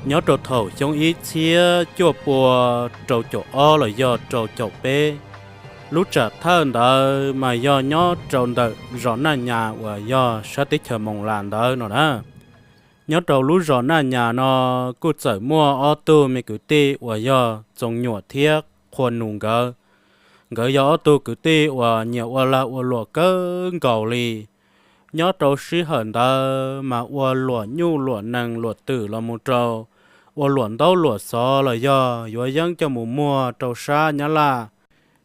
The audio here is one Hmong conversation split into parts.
Nyob rau thaum xyoo ib txhiab cuaj pua rau caum ob los yog rau caum peb, lub tsam thawj ntawd mas yog nyob rau ntawm zos Naj Nyas uas yog sab teb chaws Moos Las ntawd no na. Nyob rau lub zos Naj Nyas no kuj txawm muaj ob tug me kwv tij uas yog Txoos Nyuam thiab Qhua Nus nkawd. Nkawd yog ob tug kwv tij uas nyiam ua lag ua luam kawg nkaus li. Nyob rau sij hawm ntawd mas ua luam nyuj luam nees luam twm los mus rau ua luam ntaub luam xov los yog yuav yeeb coj mus muag rau sab Nyab Laj.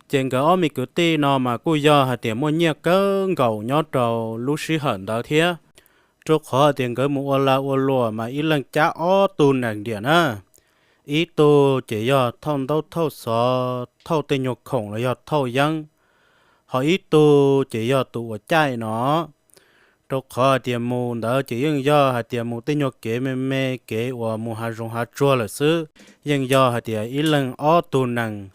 Ces nkawd ob me kwv tij no mas kuj yog hais tias muaj nyiaj kawg nkaus nyob rau lub sij hawm ntawd thiab. Rau qhov hais tias nkawd mus ua lag ua luam mas ib leeg cab ob tug nees diam na. Ib tug ces yog thauj ntaub thauj xov thauj tej nyuag khoom los yog thauj yeeb, ho ib tug ces yog tus uas caij no. Rau qhov hais tias mus ntawd ces yeej yog hais tias mus tej nyuag kev me me, kev uas mus hav zoov hav tsuag lawm xwb. Yeej yog hais tias ib leeg ob tug nees,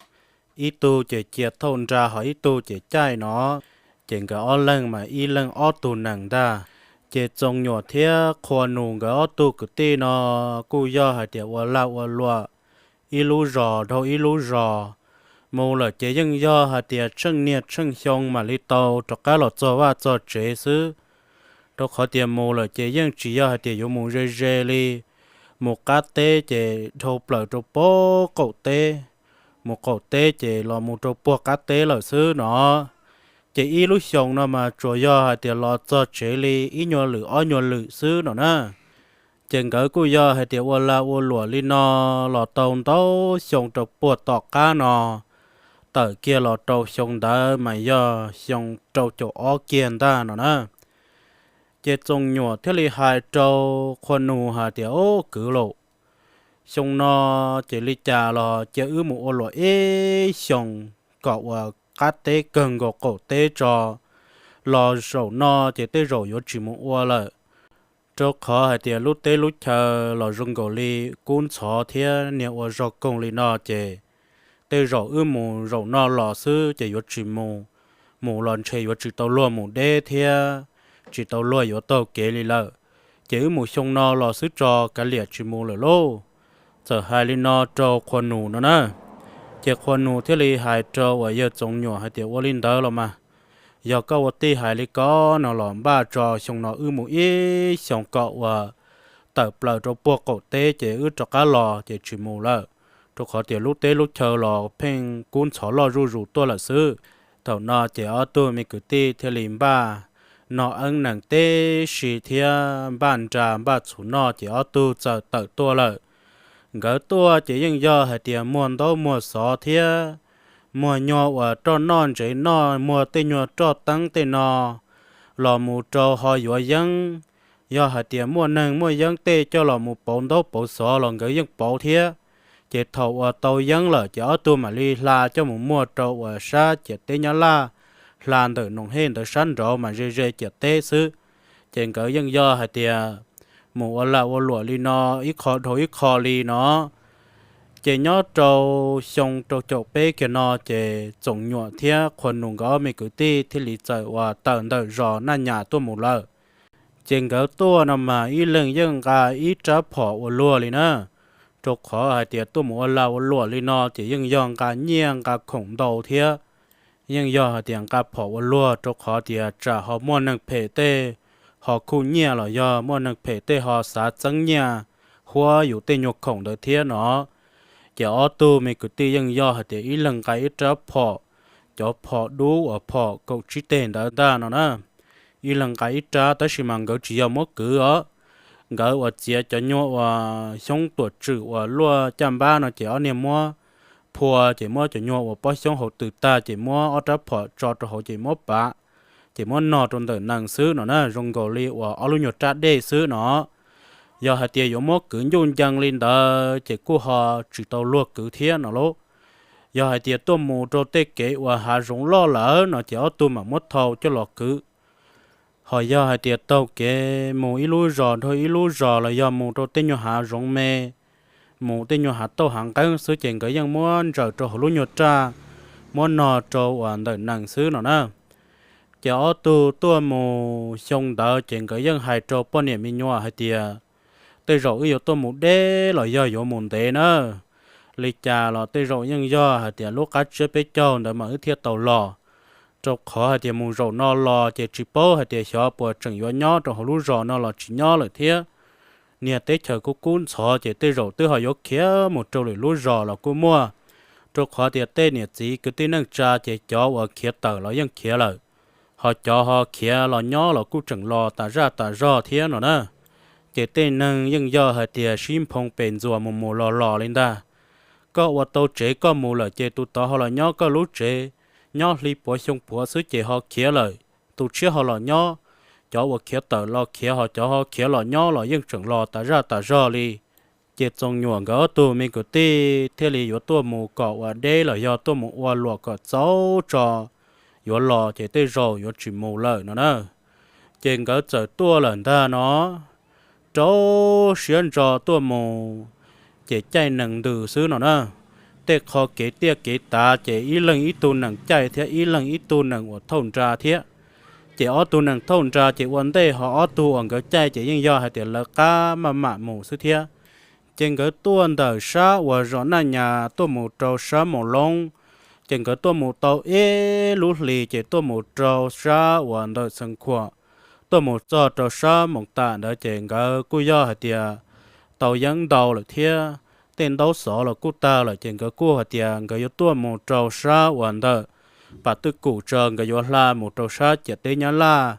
ib tug ces cia thauj nra ho ib tug ces caij no. Ces nkawd ob leeg mas ib leeg ob tug nees ntag. Ces Txoos Nyuam thiab Qhua Nus nkawd ob tug kwv tij no kuj yog hais tias ua lag ua luam ib lub zos dhau ib lub zos. Mus lawm ces yeej yog hais tias tsheej niaj tsheej xyoo mam li tau rov qab los txog vaj txog tsev xwb. Rau qhov tias mus lawm ces yeej tsis yog hais tias yuav mus ze ze li. Mus qab teb ces dhau plaws rau puag qaum teb, mus qaum teb ces los mus rau puag qab teb lawm xwb no. Ces ib lub xyoos no mas tsuas yog hais tias los txog tsev li ib nyuag lwm ob nyuag lwm xwb no na. Ces nkawd kuj yog hais tias ua lag ua luam li no los tau ntau xyoo rau puag tom qab no, tawm kiag los rau xyoo ntawd mas yog xyoo rau caum ob kiag ntag no na. Ces Txoos Nyuam thiaj li hais rau Qhua Nus hais tias, Ob kwv laus, xyoo no ces li cas los cia wb mus ua luam ib xyoos kom uas qab teb kawg nkaus qaum teb tso, los zaum no ces tej zaum yuav tsis mus ua lawm. Rau qhov hais tias lub teb lub chaw los zoo nkaus li kub ntxhov thiab niag ua zog koog li no ces tej zaum wb mus zaum no los xwb ces yuav tsis mus, mus los ntshe yuav tsis tau luag mus deb thiab tsis tau luag yuav taug kev li lawm. Ces wb mus xyoo no los xwb tso, kav liam tsis mus lawm lauj. Txawm hais li no rau Qhua Nus no na, ces Qhua Nus thiaj li hais rau uas yawg Txoov Nyuam hais tias, Ua li ntawd los mas, yog koj ua tij hais li ko no los npaj tso xyoo no wb mus ib xyoos kom uas tawm plaws rau puag qaum teb ces wb rov qab los ces tsis mus lawm, rau qhov tias lub teb lub chaw los pheej kub ntxhov loj zuj zus tuaj lawm xwb. Thaum no ces ob tug me kwv tij thiaj li npaj noj eeb nees teb si thiab npaj nra npaj txhuv noj ces ob tug txawm tawm tuaj lawm. Nkawd tuaj ces yeej yog hais tias muag ntaub muag xov thiab muag nyuag uas roj noj ntsev noj, muag tej nyuag roj teeb tej no los mus rau ho yuav yeeb. Yog hais tias muaj neeg muaj yeeb tej coj los mus pauv ntaub pauv xov los nkawd yeej pauv thiab. Ces thaum uas tau yeeb lawm ces ob tug mam li hla coj mus muag rau uas sab ciam teb Nyab Laj, hla ntawm Noom Hej ntawd sab nraud mas ze ze ciam teb xwb. Ces nkawd yeej yog hais tias mus ua lag ua luam li no ib qho dhau ib qho li no. Ces nyob rau xyoo rau caum peb kiag no ces Txoov Nyuam thiab Qhua Nus nkawd ob me kwv tij thiaj li txawm uas tawm ntawm zos Naj Nyas tuaj mus lawm. Ces nkawd tuaj no mas ib leeg yeej nqa ib rab phom ua luag li na, rau qhov hais tias tuaj mus ua lag ua luam li no ces yeej yog nqa nyiaj nqa khoom ntau thiab. Yeej yog hais tias nqa phom ua luag rau qhov tias tsam ho muaj neeg phem tej ho khuj nyiaj los yog muaj neeg phem tej ho xav txeeb nyiaj huab yus tej nyuag khoom ntawd thiab no. Ces ob tug me kwv tij yeej yog hais tias ib leeg nqa ib rab phom, cov phom dub uas phom kaum tsib teg ntawd ntag no na. Ib leeg nqa ib rab tab sis mas nkawd tsis yog muab kwv os. Nkawd uas txiav cov nyuag uas xyoob tuam tswm uas luaj caj npab no ces ob niag muab phua ces muab cov nyuag uas pob xyoob hauv tws tag ces muab ob rab phom tso rau hauv ces muab pav, ces muab no rau ntawm nees xwb no na, zoo nkaus li uas ob lub nyuag rab dej xwb no. Yog hais tias yuav muab kwv ncuj ncees li ntawd ces kuj ho tsis tau luag kwv thiab no lauj. Yog hais tias tuaj mus rau tej kev uas hav zoov loj lawm no ces ob tug mam muab thau coj los kwv. Ho yog hais tias taug kev mus ib lub zos dhau ib lub zos los yog mus rau tej nyuag hav zoov me, mus tej nyuag hav tauj hav nqeeb xwb ces nkawd yeej muab ntsaws rau hauv lub nyuag raj, muab no rau uas ntawm nees xwb no na. Ces ob tug tuaj mus xyoo ntawd ces nkawd yeej hais rau poj niam me nyuam hais tias, tej zaum wb yuav tuaj mus deb los yog yuav mus ntev na. Li cas los tej zaum yeej yog hais tias lub qab tsiab peb caug ntawd mas wb thiaj tau los, rau qhov hais tias mus zaum no los ces tsis paub hais tias xyov puas tseem yuav nyob rau hauv lub zos no los tsis nyob lawm thiab. Niag teb chaws kuj kub ntxhov ces tej zaum twb ho yuav khiav mus rau lwm lub zos los kuj muaj, rau qhov tias tej niam txiv kwv tij neej tsa ces cov uas khiav tawm los yeej khiav lawm, ho cov ho khiav los nyob los kuj tseem los tas zaj tas zog thiab no na. Ces tej neeg yeej yog hais tias sib nphoo pes ntxuas mus mus los los li ntag. Koj ua tau tsev koj mus lawm ces tus tod ho los nyob koj lub tsev, nyob hli puav xyoo puav xwb ces ho khiav lawm, tus tshiab ho los nyob. Cov uas khiav tawm los khiav ho cov ho khiav los nyob los yeej tseem los tas zaj tas zog li. Ces Txoov Nyuam nkawd ob tug me kwv tij thiaj li yuav tuaj mus kom ua deb los yog tuaj mus ua luam kom txaus tso, yuav los ces tej zaum yuav tsis mus lawm no na. Ces nkawd txawm tuaj lawm ntag no, rau siab ntso tuaj mus, ces caij nees ntws xwb no na. Tej qho kev tiaj kev tav ces ib leeg ib tug nees caij thiab ib leeg ib tug nees uas thauj nra thiab. Ces ob tug nees thauj nra ces ua ntej ho ob tug uas nkawd caij ces yeej yog hais tias lawv qab maj mam mus xwb thiab. Ces nkawd tuaj ntawm sab uas zos Naj Nyas tuaj mus rau sab Moos Loob, ces nkawd tuaj mus tau ib lub hlis ces tuaj mus rau sab uas ntawm Xeev Khuam, tuaj mus txog rau sab Moos Tam ntawd ces nkawd kuj yog hais tias tau yeeb ntau lawm thiab, tej ntaub xov los kuj tag lawm ces nkawd kuj hais tias nkawd yuav tuaj mus rau sab uas ntawm Pas Twj Kum tso nkawd yuav hla mus rau sab ciam teb Nyab Laj.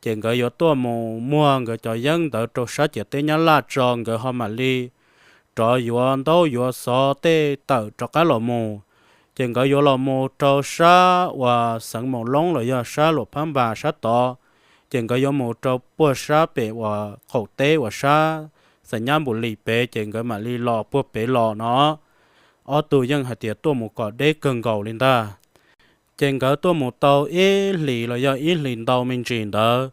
Ces nkawd yuav tuaj mus muag nkawd cov yeeb ntawd rau sab ciam teb Nyab Laj tso nkawd ho mam li rov yuav ntaub yuav xov tej tawm rov qab los mus. Ces nkawd yuav los mus rau sab uas xeev Moos Loob los yog sab Luam Phab Npas sab tod, ces nkawd yuav mus rau puag sab pem uas qaum teb uas sab Xam Nyab Npum Lis pem ces nkawd mam li los puag pem los no. Ob tug yeej hais tias tuaj mus kom deb kawg nkaus li ntag. Ces nkawd tuaj mus tau ib hlis los yog ib hlis ntau me ntsis ntawd,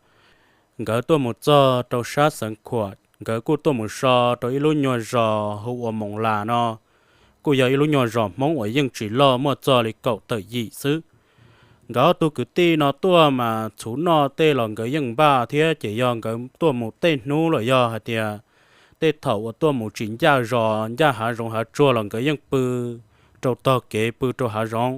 nkawd tuaj mus txog rau sab Xeev Khuam, nkawd kuj tuaj mus so rau ib lub nyuag zos hu ua Moos Las no, kuj yog ib lub nyuag zos Hmoob uas yeej tsis loj, muaj txog li kaum tawm yim xwb. Nkawd ob tug kwv tij no tuaj mas txhuv noj tej los nkawd yeej npaj thiab, ces yog nkawd tuaj mus tej hnub los yog hais tias tej thaum uas tuaj mus tsis ncaj zos ncaj hav zoov hav tsuag los nkawd yeej pw rau tog kev pw rau hav zoov.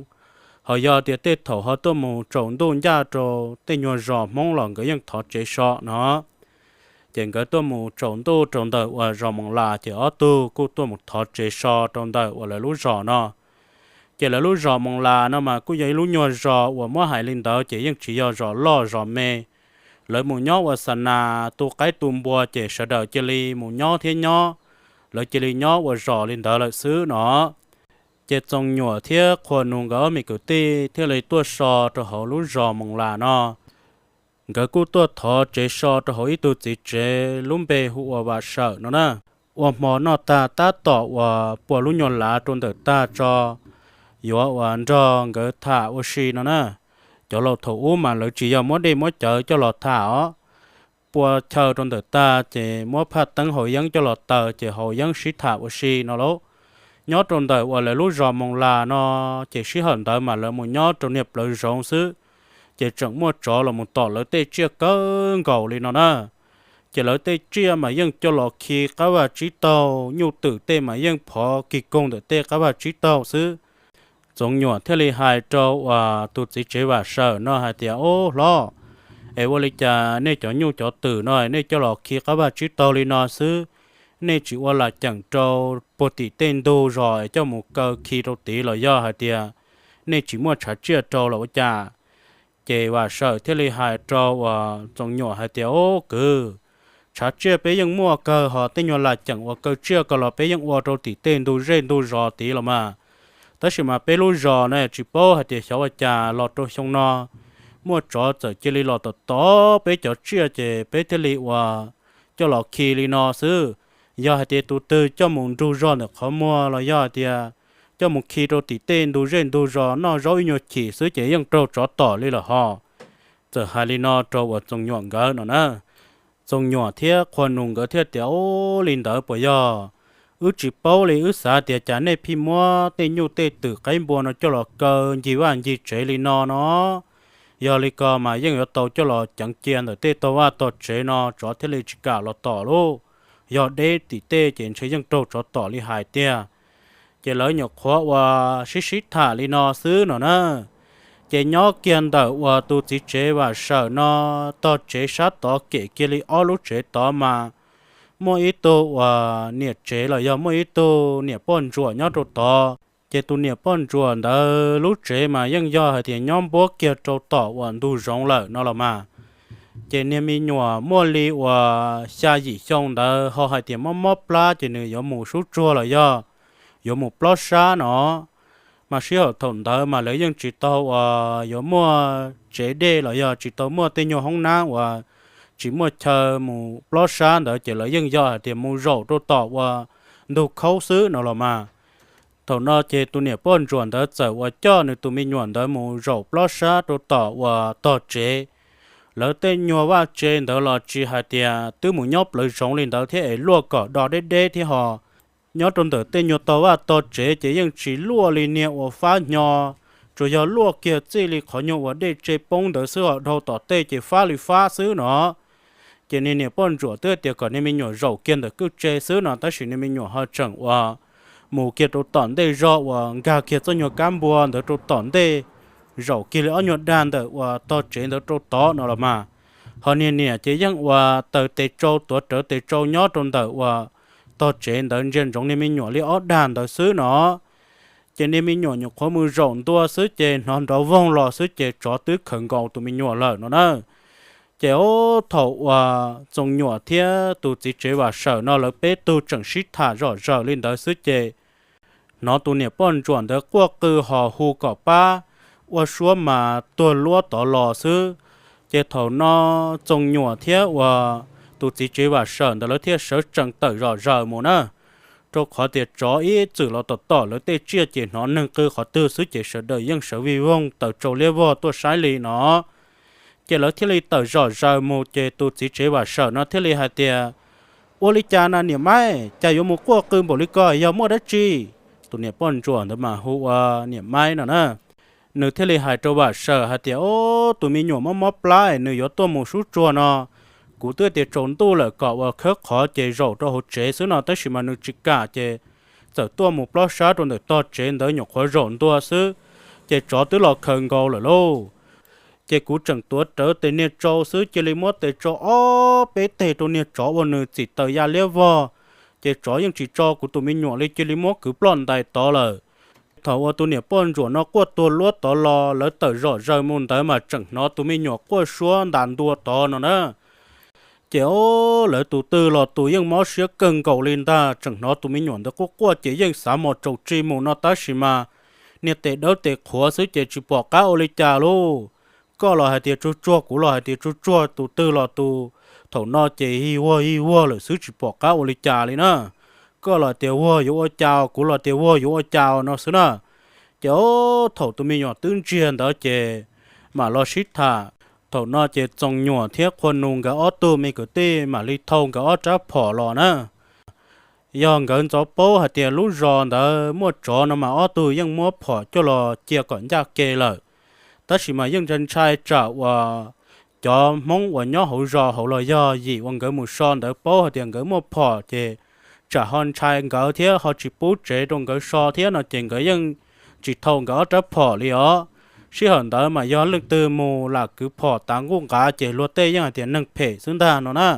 Ho yog tias tej thaum ho tuaj mus tsaus ntuj ncaj rau tej nyuag zos Hmoob los nkawd yeej thov tsev so no. Ces nkawd tuaj mus tsaus ntuj rau ntawm uas zos Moos Las ces ob tug kuj tuaj mus thov tsev so rau ntawm uas lawv lub zos no. Ces lawv lub zos Moos Las no mas kuj yog ib lub nyuag zos uas muab hais li ntawd ces yeej tsis yog zos loj zos me. Lawv mus nyob ua xa nas tu qaib tu npua ces sawv daws cia li mus nyob thiab nyob, lawv cia li nyob ua zos li ntawd lawm xwb no. Ces Txoov Nyuam thiab Qhua Nus nkawd ob me kwv tij thiaj li tuaj so rau hauv lub zos Moos Las no. Nkawd kuj tuaj thov tsev so rau hauv ib tug txiv tsev lub npe hu ua Vam Sawm no na. Ua hmo noj tag tab tom uas pua lub nyuag lav rau ntawm tag tso, yuav uas nrog nkawd tham ua si no na. Cov laus thaum ub mas lawv tsis yog muab dej muab cawv coj los tham os. Pua chaw rau ntawm tag ces muab phaj teeb haus yeeb coj los taws ces haus yeeb sib tham ua si no lauj. Nyob rau ntawm uas lawv lub zos Moos Las no, ces sij hawm ntawd mas lawv mus nyob rau niag plawv zoov xwb, ces tseem muaj tsov los mus tom lawv tej tsiaj kawg nkaus li no na. Ces lawv tej tsiaj mas yeej coj los khi qab vaj tsib taug, nyuj twm tej mas yeej phov kig koog ntawm tej qab vaj tsib taug xwb. Txoov Nyuam thiaj li hais rau uas tus txiv tsev Vam Sawm no hais tias, Ob hlob, es ua li cas nej cov nyuj cov twm no nej coj los khi qab vaj tsib taug li no xwb? Nej tsis ua lam ceem rau puag tim tej ntug zos es coj mus kaw khi rau tid los yog hais tias nej tsis muaj tshav tsiaj rau los ua cas? Ces Vam Sawm thiaj li hais rau uas Txoov Nyuam hais tias, Ob kwv, tshav tsiaj peb yeej muaj kawg, ho tej nyuag lam ceem uas kaw tsiaj ko los peb yeej ua rau tim tej ntug zej ntug zos tid los mas. Tab sis mas peb lub zos no tsis paub hais tias xyov ua cas los rau xyoo no muaj tsov txawm cia li los tom tod peb cov tsiaj ces peb thiaj li uas coj los khi li no xwb. Yog hais tias tus twg coj mus nrug zog ntawm qhov muag los yog hais tias coj mus khi rau tim tej ntug zej ntug zos noj zaub ib nyuag chim xwb ces yeej raug tsov tom li lawm ho. Txawm hais li no rau uas Txoov Nyuam nkawd no na. Txoov Nyuam thiab Qhua Nus nkawd thiaj tias, Ub, li ntawd puas yog? Wb tsis paub li, wb xav tias cas nej pheej muab tej nyuj tej twm qaib npua no coj los kaw ncig vaj ncig tsev li no no. Yog li ko mas yeej yuav tau coj los ceev cia ntawm tej tog vaj tog tsev no tsov thiaj li tsis kam los tom lauj. yog deb tim tej ces ntshe yeej raug tsov tom li hais tiag. Ces lawv nyuam qhuav uas sib sib tham li no xwb no na. Ces nyob kiag ntawm uas tus txiv tsev Vam Sawm no tog tsev sab tod kem kiag li ob lub tsev tod mas muaj ib tug uas niam tsev los yog muaj ib tug niam poj ntsuam nyob rau tod. Ces tus niam poj ntsuam ntawd lub tsev mas yeej yog hais tias nyob npuab kiag rau tom uas ntug zoov lawm no los mas. Ces niag me nyuam muaj li uas xya yim xyoo ntawd ho hais tias mob mob plab ces nws yuav mus sub tsuag los yog yuav mus plob sab no. Mas sij hawm thaum ntawd mas lawv yeej tsis tau uas yuav muaj tsev dej los yog tsis tau muaj tej nyuag hoob nab uas tsis muaj chaw mus plob sab ntawd ces lawv yeej yog hais tias mus zaum rau tom uas ntug khaub xwb no los mas. Thaum no ces tus niam poj ntsuam ntawd txawm uas coj nws tus me nyuam ntawd mus zaum plob sab rau tom uas tog tsev. Lawv tej nyuag vaj tse ntawd los tsis hais tias twb mus nyob plawv zoov li ntawd thiab es luaj kom do deb deb thiab ho nyob rau ntawm tej nyuag tog vaj tog tsev ces yeej tsis luaj li niag uas fab hnyo, tsuas yog luaj kiag txij li qhov nyuag uas dej tse poob ntawd xwb ho dhau tom tej ces fab li fab xwb no. Ces niag niam poj ntsuam twb tias kom niag me nyuam zaum kiag ntawm kwj tse xwb no tab sis niag me nyuam ho tseem uas mus kiag rau tom ntej zog uas nkag kiag txoj nyuag kab npua ntawd rau tom ntej, zaum kiag li ob nyuag dag ntawm uas tog tsev ntawd rau tod no los mas. Ho niag niam ces yeej uas taws tes tsau tuav rawv tes tsau nyob rau ntawm uas tog tsev ntawd ntsia ntsoov niag me nyuam li ob dag ntawd xwb no. Ces niag me nyuam nyuam qhuav mus zaum ntua xwb ces hnov nrov voog los xwb ces tsov twb khaws nkaus tus me nyuam lawm no na. Ces ub thaum uas Txoov Nyuam thiab tus txiv tsev Vam Sawm no lawv peb tug tseem sib tham zom zaws li ntawd xwb ces hnov tus niam poj ntsuam ntawd quaj qw ho hu kom pab ua suab mas tuag luab tod los xwb. Ces thaum no Txoov Nyuam thiab uas tus txiv tsev Vam Sawm ntawd lawv thiaj sawv tsees tawm zom zaws mus na, rau qhov tias tsov ib txwm los tom tom lawv tej tsiaj ces hnov neeg qw qhov twg xwb ces sawv daws yeej sawv vij voog taws tsau liab vog tuaj saib li no. Ces lawv thiaj li tawm zom zaws mus ces tus txiv tsev Vam Sawm no thiaj li hais tias, ua li cas na niam maiv, cas yuav mus quaj qw npaum li ko, yog muaj dab tsi? Tus niam poj ntsuam ntawd mas hu ua niam maiv no na. Nws thiaj li hais rau Vam Sawm hais tias, o, tus me nyuam mob mob plab nws yuav tuaj mus sub tsuag no, kuv twb tias tsaus ntuj lawm kom uas khawb qhov ces zaum rau hauv tsev xwb no tab sis mas nws tsis kam ces txawm tuaj mus plob sab rau ntawm tog tsev ntawd nyuam qhuav zaum ntua xwb, ces tsov twb los khaws nkaus lawm lauj. Ces kuv tseem tuav rawv tes niag tsau xwb cia li muab tes tsau ob peb teg rau niag tsov ua nws txim taws ya liab vog, ces tsov yeej tsis tso kuv tus me nyuam li cia li muab kwv ploj ntais tod lawm. Thaum uas tus niam poj ntsuam no quaj tuag luab tod los lawv tawm zom zaws mus ntawd mas tseem hnov tus me nyuam quaj suab ntas ntua tod no na. Ces o, lawv tus twg los tus yeej mob siab kawg nkaus li ntag, tseem hnov tus me nyuam ntawd quaj quaj ces yeej xav mos tsaus tsi mus no tab sis mas niag tes dawb tes qhuav xwb ces tsis pom qab ua li cas lauj. Koj los hais tias tsuag tsuag, kuv los hais tias tsuag tsuag, tus twg los tus thaum no ces yig vuag yig vuag lawm xwb tsis pom qab ua li cas li na. Koj los tias vuag yuav ua cas, kuv los tias vuag yuav ua cas no xwb na. Ces o, thaum tus me nyuam twb ntsiag ntawd ces mam los sib tham. Thaum no ces Txoov Nyuam thiab Qhua Nus nkawd ob tug me kwv tij mam li thau nkawd ob rab phom los na. Yog nkawd ntxov paub hais tias lub zos ntawd muaj tsov no mas ob tug yeej muab phom coj los cia kom ncaj ke lawm. Tab sis mas yeej ntshai ntshai tsam uas cov Hmoob uas nyob hauv zos hauv los yog yim uas nkawd mus so ntawd paub hais tias nkawd muaj phom ces tsam ho ntshai nkawd thiab ho tsis pub tsev rau nkawd so thiab no ces nkawd yeej tsis thau nkawd ob rab phom li os. Sij hawm ntawd mas yog leej twg mus lam kwv phom tav nquj nqav ces luag tej yeej hais tias neeg phem xwb ntag no na.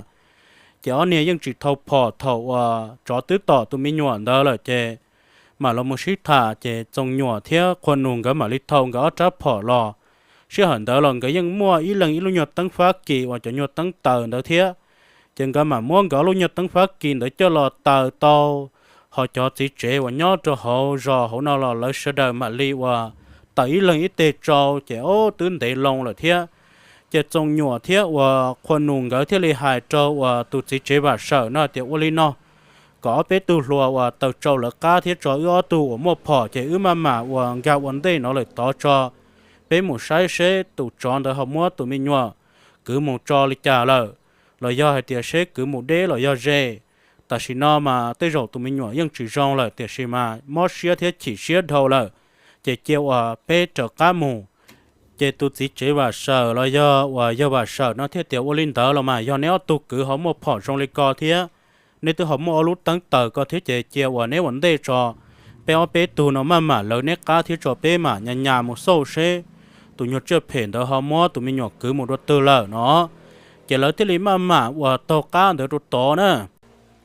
Ces ob niag yeej tsis thau phom thaum uas tsov twb tom tus me nyuam ntawd lawm ces mam los mus sib tham ces Txoov Nyuam thiab Qhua Nus nkawd mam li thau nkawd ob rab phom los. Sij hawm ntawd los nkawd yeej muaj ib leeg ib lub nyuag teeb fab kis uas cov nyuag teeb taws ntawd thiab. Ces nkawd mam muab nkawd lub nyuag teeb fab kis ntawd coj los taws tau, ho cov txiv tsev uas nyob rau hauv zos hauv no los lawv sawv daws mam li uas taws ib leeg ib teg tsau ces ob twb ntev loo lawm thiab. Ces Txoov Nyuam thiab uas Qhua Nus nkawd thiaj li hais rau uas tus txiv tsev Vam Sawm no tias ua li no, kom ob peb tug hluas uas taws tsau lawv qab thiab tso wb ob tug uas muaj phom ces wb maj mam uas nkag ua ntej no lawm tod tso, peb mus saib seb tus tsov ntawd ho muab tus me nyuam kwv mus tso li cas lawm, los yog hais tias seb kwv mus deb los yog ze. Tam sim no mas tej zaum tus me nyuam yeej tsis zoo lawm tiam sis mas mob siab thiab chim siab dhau lawm, ces cia uas peb raws qab mus. Ces tus txiv tsev Vam Sawm los yog uas yawg Vam Sawm no thiaj tias ua li ntawd los mas yog neb ob tug kwv ho muaj phom zoo li ko thiab, neb twb ho muaj ob lub teeb taws ko thiab ces cia uas neb ua ntej tso, peb ob peb tug no maj mam lawv neb qab thiab tso peb mam nyas nyas mus xauj seb tus nyuag tsiaj phem ntawd ho muab tus me nyuam kwv mus dua twg lawm no. Ces lawv thiaj li maj mam uas taug qab ntawd rau tod na.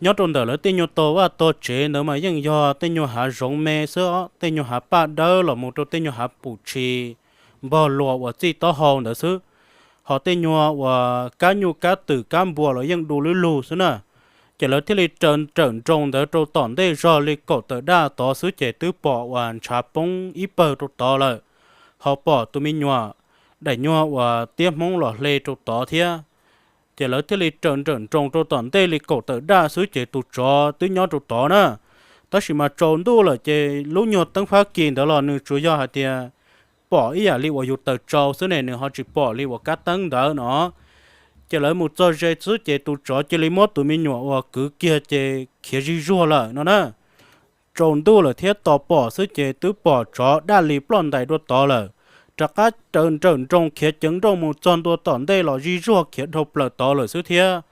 Nyob rau ntawm lawv tej nyuag tog vaj tog tsev ntawd mas yeej yog tej nyuag hav zoov me xwb, tej nyuag hav paj dawb los mus rau tej nyuag hav pum tshis npog luas uas txij taub hau ntawd xwb. Ho tej nyuag uas kab nyuj kab twm kab npua los yeej du lub lug xwb na. Ces lawv thiaj li raws nrawm nroos ntawd rau tom ntej zog li kaum tawm daj tod xwb ces twb pom uas ntshav poob ib pawg rau tod lawm. Ho pom tus me nyuam daim nyuag uas tiab hmoob los hle rau tod thiab. Ces lawv thiaj li raws nrawm nroos rau tom ntej li kaum tawm daj xwb ces tus tsov twb nyob rau tod na. Tab sis mas tsaus ntuj lawm ces lub nyuag teeb fab kis ntawd los nws tsuas yog hais tias pom ib yam li uas yus taws tsau xwb ne, nws ho tsis pom li uas kab teeb ntawd no. Ces lawv mus txog ze xwb ces tus tsov cia li muab tus me nyuam uas kwv kiag ces khiav zij zuag lawm no na. Tsaus ntuj lawm thiab tos pom xwb ces twb pom tsov daj li ploj ntais dua tod lawm, rov qab raws nrawm nroos khiav ceev nrooj mus txog ntua tom ntej los zij zuag khiav dhau plaws tod lawm xwb thiab.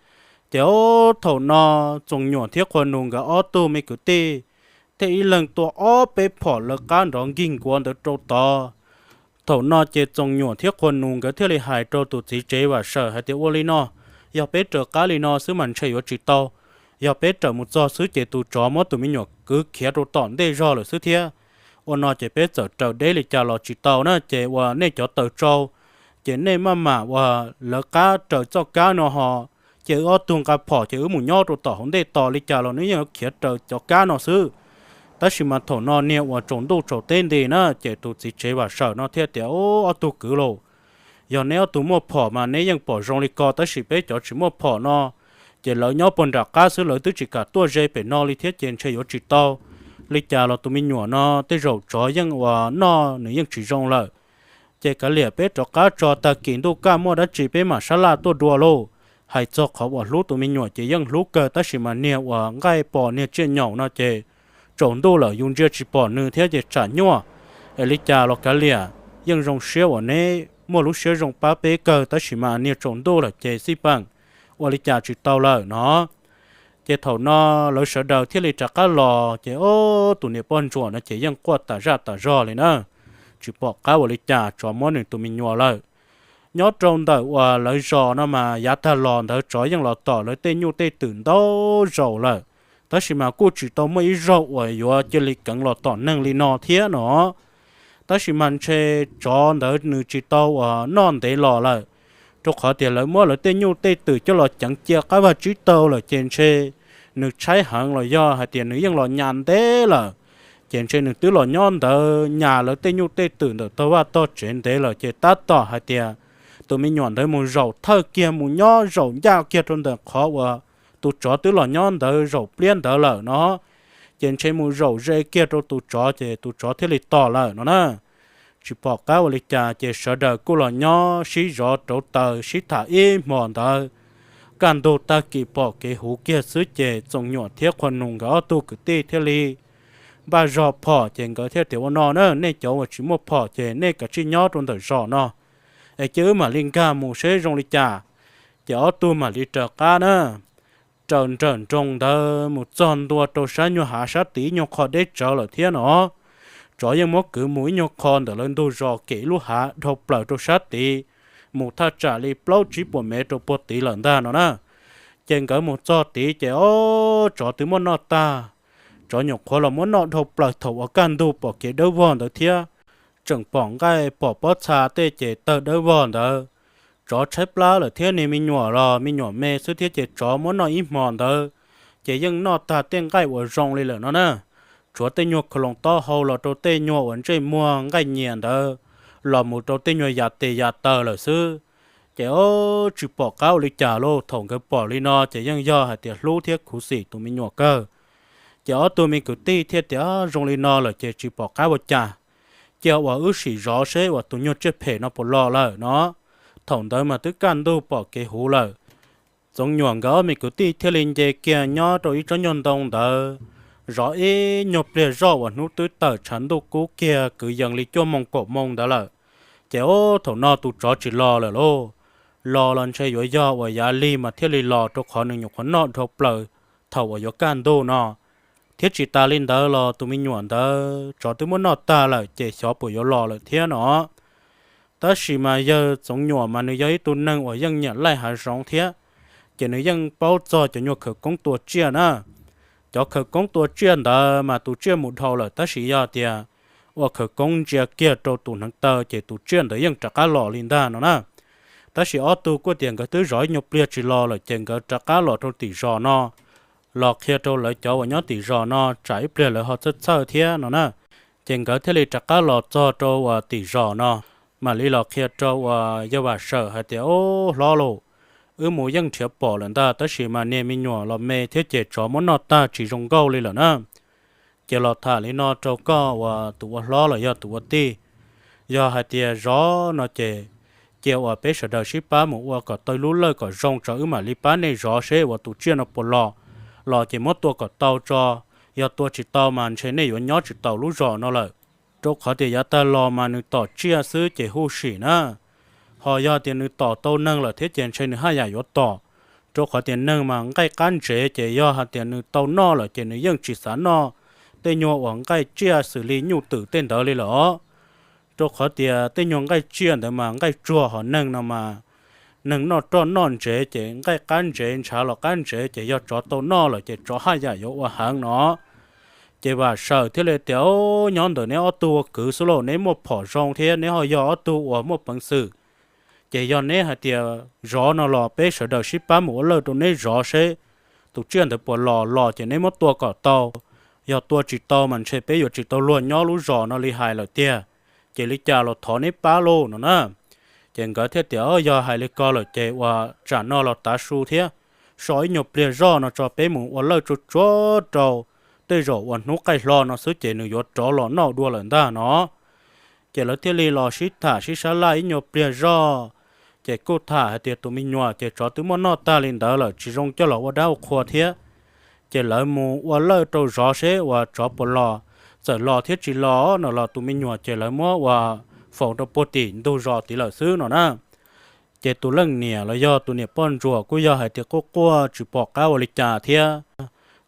Ces ob thaum no Txoos Nyuam thiab Qhua Nus nkawd ob tug me kwv tij thiaj ib leeg tua ob peb phom lawv qab nrov nkig nkuav ntawd rau tod. Thaum no ces Txoos Nyuam thiab Qhua Nus nkawd thiaj li hais rau tus txiv tsev Vam Sawm hais tias, Ua li no, yog peb raws qab li no xwb mas ntshe yuav tsis tau. Yog peb raws mus txog xwb ces tus tsov muab tus me nyuam kwv khiav rau tom ntej zog lawm xwb thiab. Ua no ces peb txawm raws deb li cas los tsis tau na, ces uas nej cov taws tsau ces nej maj mam uas lawv qab raws txoj kab no ho, ces wb ob tug nqa phom ces wb mus nyob rau tom hauv ntej tos li cas los nws yeej khiav raws cov kab no xwb. Tab sis mas thaum no niag uas tsaus ntuj tsaus teb nti na, ces tus txiv tsev Vam Sawm no thiaj tias, Ob tug kwv lauj, yog neb ob tug muaj phom mas neb yeej pom zoo li ko, tab sis peb cov tsis muaj phom no ces lawv nyob puag nram qab xwb, lawv twb tsis kam tuaj ze pem no li thiab ces ntshe yuav tsis tau. Li cas los tus me nyuam no tej zaum tsov yeej uas noj nws yeej tsis zoo lawm. Ces kav liam peb rov qab tso, tag kis ntuj kaj muaj dab tsi peb mam sab laj tuaj dua lauj. Hais txog qhov uas hlub tus me nyuam ces yeej hlub kawg, tab sis mas niag uas nqaij pos niag tsiaj nyaum no ces tsaus ntuj lawm yus ntsia tsis pom nws thiab ces tsam nyuaj. Es li cas los kav liam, yeej zoo siab uas neb muaj lub siab zoo pab peb kawg, tab sis mas niag tsaus ntuj lawm ces xij peem ua li cas tsis tau lawm no. Ces thaum no lawv sawv daws thiaj li rov qab los ces ob tus niam poj ntsuam no ces yeej quaj tas zaj tas zog li na, tsis pom qab ua li cas, tsov muab nws tus me nyuam lawm. Nyob rau ntawm uas lawv zos no mas yav tag los ntawd tsov yeej los tom lawv tej nyuj tej twm ntau zaus lawm, tab sis mas kuj tsis tau muaj ib zaug uas yuav cia li keev los tom neeg li no thiab no. Tab sis mas ntshe tsov ntawd nws tsis tau uas noj ntev los lawm, rau qhov tias lawv muab lawv tej nyuj tej twm coj los ceev cia qab vag tsib taug lawm ces ntshe nws tshaib heev los yog hais tias nws yeej los nyas ntev lawm. Ces ntshe nws twb los nyob ntawd nyas lawv tej nyuj tej twm ntawm tog vaj tog tsev ntev lawm ces tab tom hais tias tus me nyuam ntawd mus zaum thawj kiag mus nyob zaum ncaj kiag rau ntawm qhov uas tus tsov twb los nyob ntawd zaum pliab ntawd lawm no, ces ntshe mus zaum ze kiag rau tus tsov ces tus tsov thiaj li tos lawm no na. Tsis pom qab ua li cas ces sawv daws kuj los nyob sib zov rauv taws sib tham ib hmos ntawd. Kaj ntug tag kis pom kev huv kiag xwb ces Txoos Nyuam thiab Qhua Nus nkawd ob tug kwv tij thiaj li npaj zog phom ces nkawd thiaj tias, Ua no na, nej cov uas tsis muaj phom ces nej kav tsij nyob rau ntawm zos no, es cia wb mam li nkag mus seb zoo li cas. Ces ob tug mam li raws qab na, raws nrawm nroos ntawd mus txog ntua rau sab nyuag hav sab tid nyuag qho deb tsawv lawm thiab no. Tsov yeej muab kwv mus ib nyuag qho ntawm lawv ntug zos kem ib lub hav dhau plaws rau sab tid, mus thaj tsam li plaub tsib puas mev rau puag tid lawm ntag no na. Ces nkawd mus txog tid ces ob tsov twb muab noj tag. Tsov nyuam qhuav los muab noj dhau plaws thaum uas kaj ntug pom kev dawb vog ntawd thiab, tseem pom nqaij pom pob txha tej ces tawg dawb vog ntawd. Tsov tshaib plab lawm thiab niag me nyuam los me nyuam me xwb thiab ces tsov muab noj ib hmo ntawd ces yeej noj tag tej nqaij uas zoo li lawm no na. Tshuav tej nyuag khau loos taub hau los rau tej nyuag uas ntsej muag nqaij nyias ntawd los mus rau tej nyuag yam tes yam taw lawm xwb. Ces ob tsis pom qab ua li cas lauj, thaum nkawd pom li no ces yeej yog hais tias hlub thiab khuv xim tus me nyuam kawg. Ces ob tug me kwv tij thiaj tias, Zoo li no lawm ces tsis pom qab ua cas, cia uas wb sim zov seb uas tus nyuag tsiaj phem no puas los lawm no. Thaum ntawd mas twb kaj ntug pom kev huv lawm. Txoov Nyuam nkawd ob me kwv tij thiaj li nce kiag nyob rau ib tsob nyuag ntoo ntawd, zov ib nyuag pliag zoj uas hnub twb tawm tshav ntuj kub kiag kwv yees li cuaj moo kaum moo ntawd lawm. Ces ob thaum no tus tsov tsis los lawm lauj, los los ntshe yuav yog uas yav lig mas thiaj li los rau qhov nws nyuam qhuav noj dhau plaws thaum uas yuav kaj ntug no. Thiab tsis tas li ntawd los tus me nyuam ntawd tsov twb muab noj tag lawm ces xyov puas yuav los lawm thiab no. Tab sis mas yawg Txoov Nyuam mas nws yog ib tug neeg uas yeej nyiam laij hav zoov thiab, ces nws yeej paub txog cov nyuag khawv koob tua tsiaj na. Cov khawv koob tua tsiaj ntawd mas tus tsiaj mus dhau lawm tab sis yog tias ua khawv koob ntsia kiag rau tus hneev taw ces tus tsiaj ntawd yeej rov qab los li ntag no na. Tab sis ob tug kuj tias nkawd twb zov ib nyuag pliag tsis los lawm ces nkawd rov qab los rau tim zos no, los qhia rau lawv cov uas nyob tim zos no tsam ib pliag lawv ho txhawj txhawj thiab no na. Ces nkawd thiaj li rov qab los txog rau uas tim zos no, mam li los qhia rau uas yawg Vam Sawm hais tias, Ub, hlob lauj, wb mus yeej nrhiav pom lawm ntag tab sis mas niag me nyuam los me thiab ces tsov muab noj tag tsis zoo nkauj li lawm na. Ces los tham li no rau koj uas tus ua hlob los yog tus ua tij, yog hais tias zov no ces cia uas peb sawv daws sib pab mus ua kom tau lub lawj kom zoo tso wb mam li pab nej zov seb uas tus tsiaj no puas los, los ces muab tua kom tau tso. Yog tua tsis tau mas ntshe nej yuav nyob tsis taus lub zos no lawm. Rau qhov tias yav tag los mas nws tom tsiaj xwb ces huj sim na. Ho yog tias nws tom tau neeg lawm thiab ces ntshe nws haj yam yuav tom. Rau qhov tias neeg mas nqaij qab ntsev ces yog hais tias nws tau noj lawm ces nws yeej tsis xav noj tej nyuag uas nqaij tsiaj xws li nyuj twm tej ntawd li lawm os. Rau qhov tias tej nyuag nqaij tsiaj ntawd mas nqaij tsuag, ho neeg no mas neeg noj roj noj ntsev ces nqaij qab ntsev ntshav los qab ntsev ces yog tsov tau noj lawm ces tsov haj yam yuav ua heev no. Ces Vam Sawm thiaj li tias, Nyob ntawm neb ob tug ua kwv xwb lauj, neb muaj phom zoo thiab neb ho yog ob tug uas muaj peev xwm, ces yog neb hais tias zov no los peb sawv daws sib pab mus ua lawj rau neb zov seb tus tsiaj ntawd puas los, los ces neb muab tua kom tau. Yog tua tsis tau mas ntshe peb yuav tsis tau luag nyob lub zos no li hais lawm tiag. Ces li cas los thov neb pab lauj no na. Ces nkawd thiaj tias, Yog hais li ko lawm ces uas tsam no los tav su thiab, so ib nyuag pliag zoj no tso peb mus ua lawj tsuag tsuag rau, tej zaum uas hnub qaij hlo no xwb ces nws yuav rov los noj dua lawm ntag no. Ces lawv thiaj li los sib tham sib sab laj ib nyuag pliag zoj, ces kuj tham hais tias tus me nyuam ces tsov twb muab noj tag li ntawd lawm tsis zoo coj los ua dab ua qhua thiab. Ces lawv mus ua lawj rau zov seb uas tsov puas los, txawm los thiab tsis los no los tus me nyuam ces lawv muab ua faus rau puag tim ntug zos tid lawm xwb no na. Ces tus leej niam los yog tus niam poj ntsuam kuj yog hais tias quaj quaj tsis pom qab ua li cas thiab.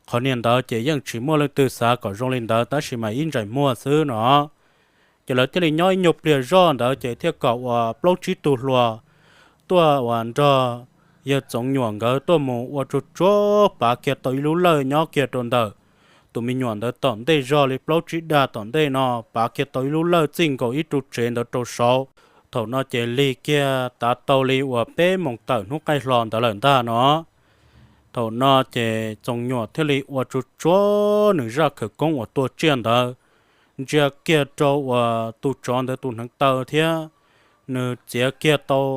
Qhov niag ntawd ces yeej tsis muaj leej twg xav kom zoo li ntawd tab sis mas ib ntsais muag xwb no. Ces lawv thiaj li nyob ib nyuag pliag zoj ntawd ces thiaj kom uas plaub tsib tug hluas tuaj uas nrog yawg Txoov Nyuam nkawd tuaj mus ua tsuag tsuag pav kiag tau ib lub lawj nyob kiag rau ntawm tus me nyuam ntawd tom ntej zog li plaub tsib dag tom ntej no, pav kiag tau ib lub lawj txij nkaus ib ru tsev ntawd rau saud. Thaum no ces lig kiag tav tau li uas peb moos tawm hnub qaij hlo ntawd lawm ntag no. Thaum no ces Txoov Nyuam thiaj li ua tsuag tsuag nws zaj khawv koob uas tua tsiaj ntawd, ntsia kiag rau uas tus tsov ntawd tus hneev taw thiab, nws txiav kiag tau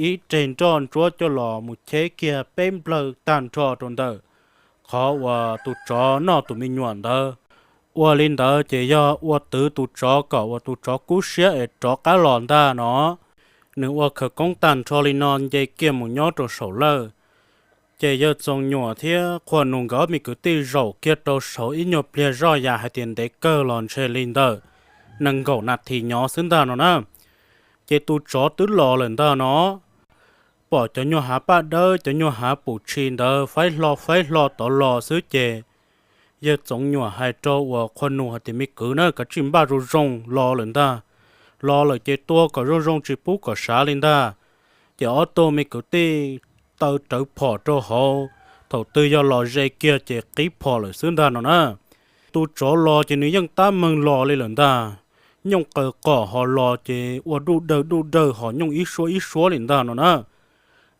ib reg nroj ntsuab coj los mus cheb kiag peb nplawg tag nrho rau ntawm qhov uas tus tsov noj tus me nyuam ntawd. Ua li ntawd ces yog ua twv tus tsov kom uas tus tsov kub siab es rov qab los ntag no. Nws ua khawv koob tag nrho li no nce kiag mus nyob rau saum lawj, ces yawg Txoov Nyuam thiab Qhua Nus nkawd ob me kwv tij zaum kiag rau saud ib nyuag pliag zoj yam hais tias ntev kawg los ntshe li ntawm nees nkaum nas this nyob xwb ntag no na. Ces tus tsov twb los lawm ntag no, pom cov nyuag hav paj dawb cov nyuag hav pum tshis ntawd faib hlo faib hlo tod los xwb ces yawg Txoov Nyuam hais rau uas Qhua Nus hais tias, Me kwv na, kav tsij npaj zoo zoo, los lawm ntag. Los lawm ces tua kom zoo zoo tsis pub kom sav li ntag. Ces ob tug me kwv tij taw rawv phom rau hauv, thaum twg yog los ze kiag ces qib phom lawm xwb ntag no na. Tus tsov los ces nws yeej tab meeg los li lawm ntag. Nyooj qaws qom ho los ces ua duj dawg duj dawg ho nyooj ib suab ib suab li ntag no na.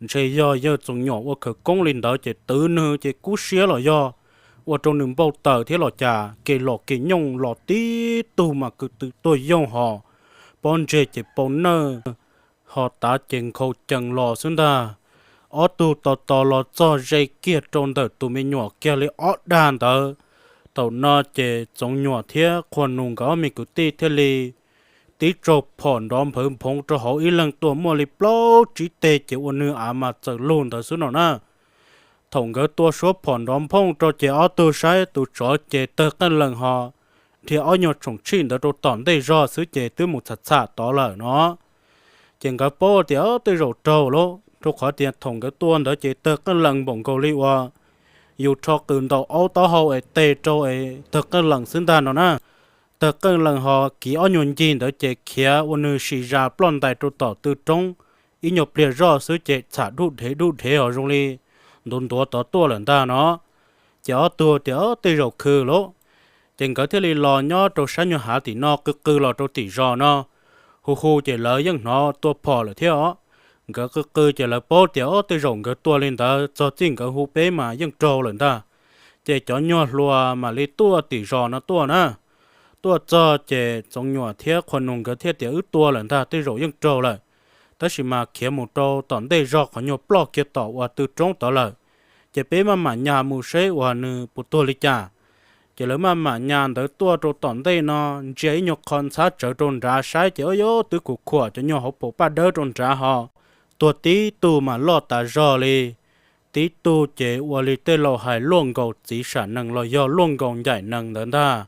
Ntshe yog yawg Txoov Nyuam ua khawv koob li ntawd ces twv nws ces kub siab los yog ua rau nws npau taws thiab los cas, kev los kev nyooj los tib tug mas kwv tw tuaj yoog ho pob ntseg ces pau nawj ho tav ces nkhaus cees los xwb ntag. Ob tug tos tos los txog ze kiag rau ntawm tus me nyuam kiag li ob dag ntawd. Thaum no ces Txoov Nyuam thiab Qhua Nus nkawd ob me kwv tij thiaj li tib tsaug phom nrov nphawv nphoov rau hauv, ib leeg tua muaj li plaub tsib teg ces ua nws av mas txawm lug ntawd xwb no na. Thaum nkawd tua suab phom nrov nphooj rau ces ob tug saib tus tsov ces tawg qeej lees ho dhia ob nyuag tsoom tshij ntawd rau tom ntej zog xwb ces twb mus txham txham tod lawm no. Ces nkawd paub tias tej zaum raug lauj, rau qhov tias thaum nkawd tua ntawd ces tawg qeej lees npaum nkaus li uas yus rho qws ntaus aub taub hau es tes rau es tawg qeej lees xwb ntag no na. Tawg qeej lees ho kiv ob nyuag ncig ntawd ces khiav ua nws sim zas ploj ntais rau tom tw roob, ib nyuag pliag zoj xwb ces txham dub dhev dub dhev ho zoo li ntuav ntuav tod tuaj lawm ntag no. Ces ob tug tias, Tej zaum khw lauj. Ces nkawd thiaj li los nyob rau sab nyuag hav tim no qw qw los rau tim zos no, hu hu ces lawv yeej hnov tua phom lawm thiab os. Nkawd qw qw ces lawv paub tias, Tej zaum nkawd tua li ntawd txog txij nkawd hu peb mas yeej raug lawm ntag. Ces cov nyuag hluas mam li tuaj tim zos no tuaj na. Tuaj txog ces Txoov Nyuam thiab Qhua Nus nkawd thiaj tias, Wb tua lawm ntag, tej zaum yeej raug lawm. Tab sis mas khiav mus rau tom ntej zog qhov nyuag ploj kiag tom uas tw roob tod lawm, ces peb maj mam nyas mus seb uas nws puas tuag li cas. Ces lawv maj mam nyas ntawd tuaj rau tom ntej no, ntsia ib nyuag qho ntxhab tsawv rau nrad saib ces, o yog twb khuam khuam cov nyuag hauv paus paj dawb rau nrad ho. Tuag tib tug mas loj tas zog li. Tib tug ces ua li tej laus hais luaj nkaus txiv sam nees los yog luaj nkaus ncaim nees ntawd ntag.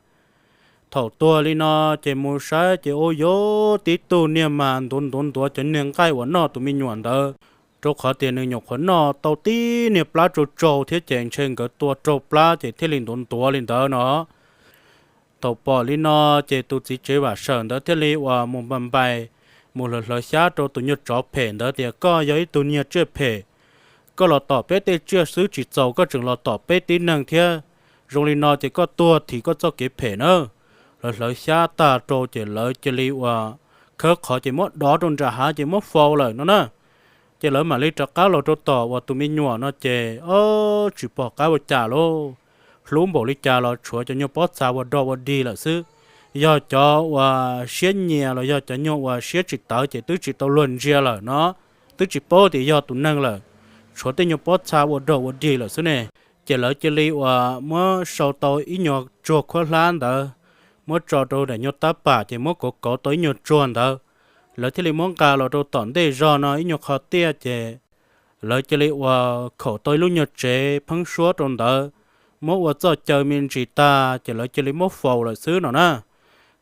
Thaum tuag li no ces mus saib ces, o yog tib tug niag mas ntuav ntuav ntuav cov niag nqaij uas noj tus me nyuam ntawd, rau qhov tias nws nyuam qhuav noj tau tib niag plab tsau tsau thiab ces ntshe nkawd tua raug plab ces thiaj li ntuav ntuav li ntawd no. Thaum pom li no ces tus txiv tsev Vam Sawm ntawd thiaj li uas mus npais npais, mus hlawv hlawv xyab rau tus nyuag tsov phem ntawd tias, Koj yog ib tug niag tsiaj phem, koj los tom peb tej tsiaj xwb tsis txaus koj tseem los tom peb tib neeg thiab. Zoo li no ces koj tuag thim koj txoj kev phem na. Hlawv hlawv xyab tag rau ces lawv cia li uas khawb qhov ces muab dov rau nram hav ces muab faus lawm no na. Ces lawv mam li rov qab los rau tom uas tus me nyuam no ces, o, tsis pom qab ua cas lauj. Hlub npaum li cas los tshuav cov nyuag pob txha ua dog ua dig lawm xwb. Yog cov uas siab nyias los yog cov nyuag uas siab tsis tawv ces twb tsis tau luag ntsia lawm no, twb tsis paub tias yog tus neeg lawm, tshuav tej nyuag pob txha ua dog ua dig lawm xwb ne. Ces lawv cia li uas muab sau tau ib nyuag tsuag khuab hlab ntawd, muab tso rau daim nyuag tab pam ces muab kauv kauv tau ib nyuag tsuag ntawd, lawv thiaj li muab nqa los rau tom ntej zog no ib nyuag qho tiaj ces lawv cia li uas khaum tau ib lub nyuag tsev pheeb suab rau ntawd, muab ua txoj caw me ntsis tag ces lawv cia li muab faus lawm xwb no na.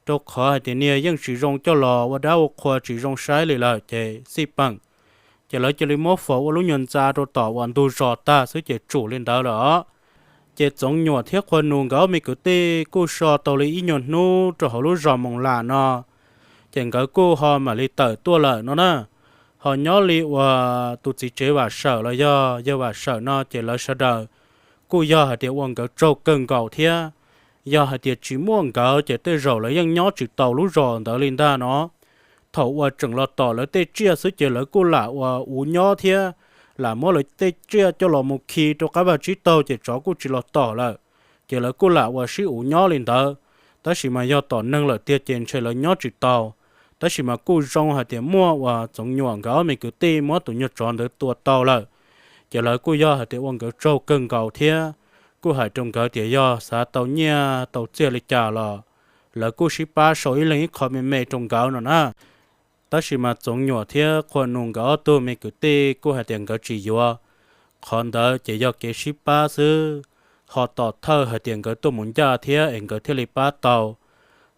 Rau qhov hais tias niag yeej tsis zoo coj los ua dab ua qhua tsis zoo saib li lawm ces xij peem, ces lawv cia li muab faus ua lub nyuag ntxa rau tom uas ntug zos tag xwb ces tsum li ntawd lawm os. Ces Txoov Nyuam thiab Qhua Nus nkawd ob me kwv tij kuj so tau li ib nyuag hnub rau hauv lub zos Moos Las no, ces nkawd kuj ho mam li tawm tuaj lawm no na. Ho nyob li uas tus txiv tsev Vam Sawm los yog yawg Vam Sawm no ces lawv sawv daws kuj yog hais tias ua nkawd tsaug kawg nkaus thiab. Yog hais tias tsis muaj nkawd ces tej zaum lawv yeej nyob tsis taus lub zos ntawd li ntag no. Thaum uas tseem los tom lawv tej tsiaj xwb ces lawv kuj lam uas uv nyob thiab, lam muab lawv tej tsiaj coj los mus khi rau qab vaj tsib taug ces tsov kuj tsis los tom lawm, ces lawv kuj lam uas sib uv nyob li ntawd. Tab sis mas yog tom neeg lawm tiag ces ntshe lawv nyob tsis tau. Tab sis mas kuj zoo hais tias muaj uas Txoov Nyuam nkawd ob me kwv tij muab tus nyuag tsov ntawd tua tau lawm, ces lawv kuj yog hais tias ua nkawd tsaug kawg nkaus thiab. Kuj hais rau nkawd tias yog xav tau nyiaj tau txiaj li cas los lawv kuj sib pab sau ib leeg ib qho me me rau nkawd no na. Tab sis mas Txoov Nyuam thiab Qhua Nus nkawd ob tug me kwv tij kuj hais tias nkawd tsis yuav. Qhov ntawd ces yog kev sib pab xwb, ho tom thawj hais tias nkawd tuaj mus ncaj thiab es nkawd thiaj li pab tau.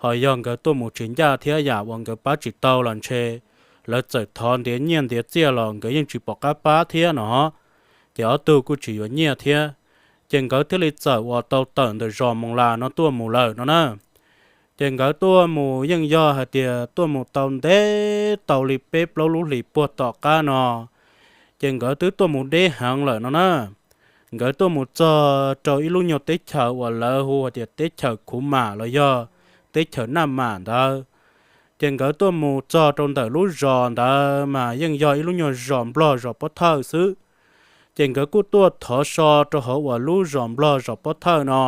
Ho yog nkawd tuaj mus tsis ncaj thiab yam uas nkawd pab tsis tau los ntshe lawv txawm thov ntiav nyiaj ntiav txiaj los nkawd yeej tsis pom qab pab thiab no. Ces ob tug kuj tsis yuav nyiaj thiab, ces nkawd thiaj li txawm uas tau tawm ntawm zos Moos Las no tuaj mus lawm no na. Ces nkawd tuaj mus yeej yog hais tias tuaj mus tau ntev tau li peb plaub lub hlis puag tom qab no, ces nkawd twb tuaj mus deb heev lawm no na. Nkawd tuaj mus txog rau ib lub nyuag teb chaws uas lawv hu hais tias teb chaws Khuv Mam los yog teb chaws Naj Mam ntawd. Ces nkawd tuaj mus txog rau ntawm lub zos ntawd mas yeej yog ib lub nyuag zos Nplog zos Pob Thawj xwb. Ces nkawd kuj tuaj thov so rau hauv uas lub zos Nplog zos Pob Thawj no.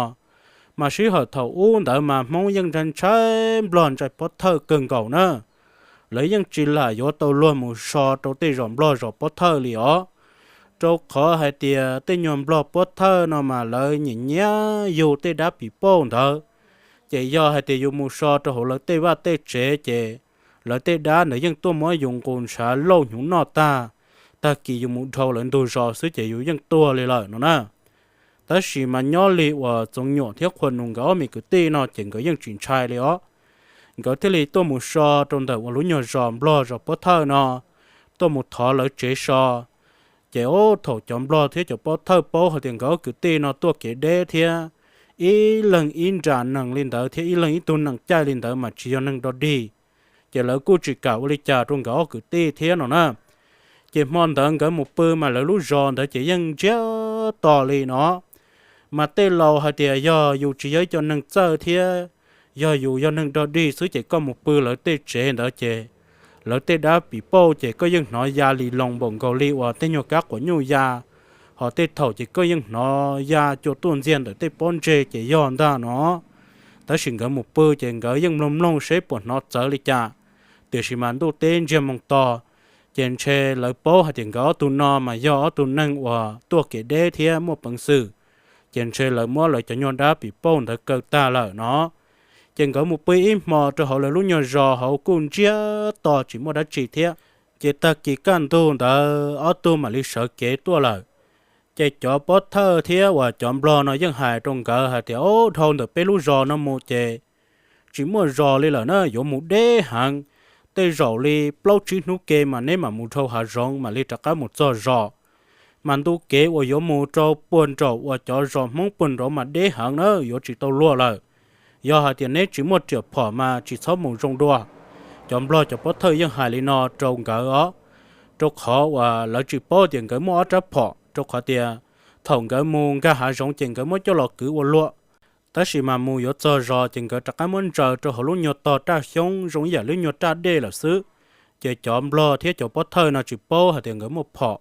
Mas sij hawm thaum ub ntawd mas Hmoob yeej ntshai ntshai Nplog ntshai Pob Thawj kawg nkaus na. Lawv yeej tsis lam yuav tau luag mus so rau tej zos Nplog zos Pob Thawj li os, rau qhov hais tias tej nyuag Nplog Pob Thawj no mas lawv nyiam nyiam yug tej dab pim pauj ntawd. Ces yog hais tias yus mus so rau hauv lawv tej vaj tej tsev ces lawv tej dab ntawd yeej tuaj muab yus nqus ntshav lauj hnyuv noj tag, tag kis yus mus dhau lawv ntug zos xwb ces yus yeej tuag li lawm no na. Tab sis mas nyob li uas Txoov Nyuam thiab Qhua Nus nkawd ob me kwv tij no ces nkawd yeej tsis ntshai li os. Nkawd thiaj li tuaj mus so rau ntawm uas lub nyuag zos Nplog zos Pob Thawj no, tuaj mus thov lawv tsev so. Ces ub, thaum cov nplog thiab cov pov thawj paub hais tias nkawd ob kwv tij no tuaj kev deb thiab ib leeg ib nra nees li ntawd thiab ib leeg ib tug nees caij li ntawd mas tsis yog neeg dog dig, ces lawv kuj tsis kam ua li cas rau nkawd ob kwv tij thiab no na. Ces hmo ntawd nkawd mus pw mas lawv lub zos ntawd ces yeej ntsiag to li no. Mas tej laus hais tias yog yus tsis yog ib co neeg txawj thiab yog yus yog neeg dog dig xwb ces koj mus pw lawv tej tsev ntawd ces lawv tej dab pim pauj ces koj yeej hnov ya li loos npaum nkaus li uas tej nyuag kab quav nyuj ya, ho tej thaum ces koj yeej hnov ya cua tuaj ntxiag ntawm tej pob ntseg ces yog ntag no. Tab sis nkawd mus pw ces nkawd yeej mloog mloog seb puas hnov txawv li cas, tiam sis mas ntuj teb ntsiag moos to, ces ntshe lawv paub hais tias nkawd ob tug no mas yog ob tug neeg uas tuaj kev deb thiab muaj peev xwm, ces ntshe lawv muab lawv cov nyuag dab pim pauj ntawd kaw tag lawm no. Ces nkawd mus pw ib hmo rau hauv lawv lub nyuag zos hauv kuj ntsiag to tsis muaj dab tsi thiab. Ces tag kis kaj ntug ntawd ob tug mam li sawv kev tuaj lawm. Ces cov pov thawj thiab uas cov nplog no yeej hais rau nkawd hais tias, Ob, dhau ntawm peb lub zos no mus ces tsis muaj zos li lawm na, yuav mus deb heev. Tej zaum li plaub tsib hnub ke mas neb mam mus dhau hav zoov mam li rov qab mus txog zos. Mas ntu kev uas yuav mus rau puag nraum uas cov zos Hmoob puag nraud mas deb heev na, yuav tsis tau luag lawm. Yog hais tias neb tsis muaj riam phom mas tsis txhob mus zoo dua. Cov nplog cov pov thawj yeej hais li no rau nkawd os, rau qhov uas lawv tsis paub tias nkawd muaj ob rab phom, rau qhov tias thaum nkawd mus nkag hav zoov ces nkawd muab coj los kwv ua luam, tab sis mas mus yuav txog zos ces nkawd rov qab muab ntsaws rau hauv lub nyuag tog raj xyoob zoo ib yam lub nyuag raj dej lawm xwb. Ces cov nplog thiab cov pov thawj no tsis paub hais tias nkawd muaj phom,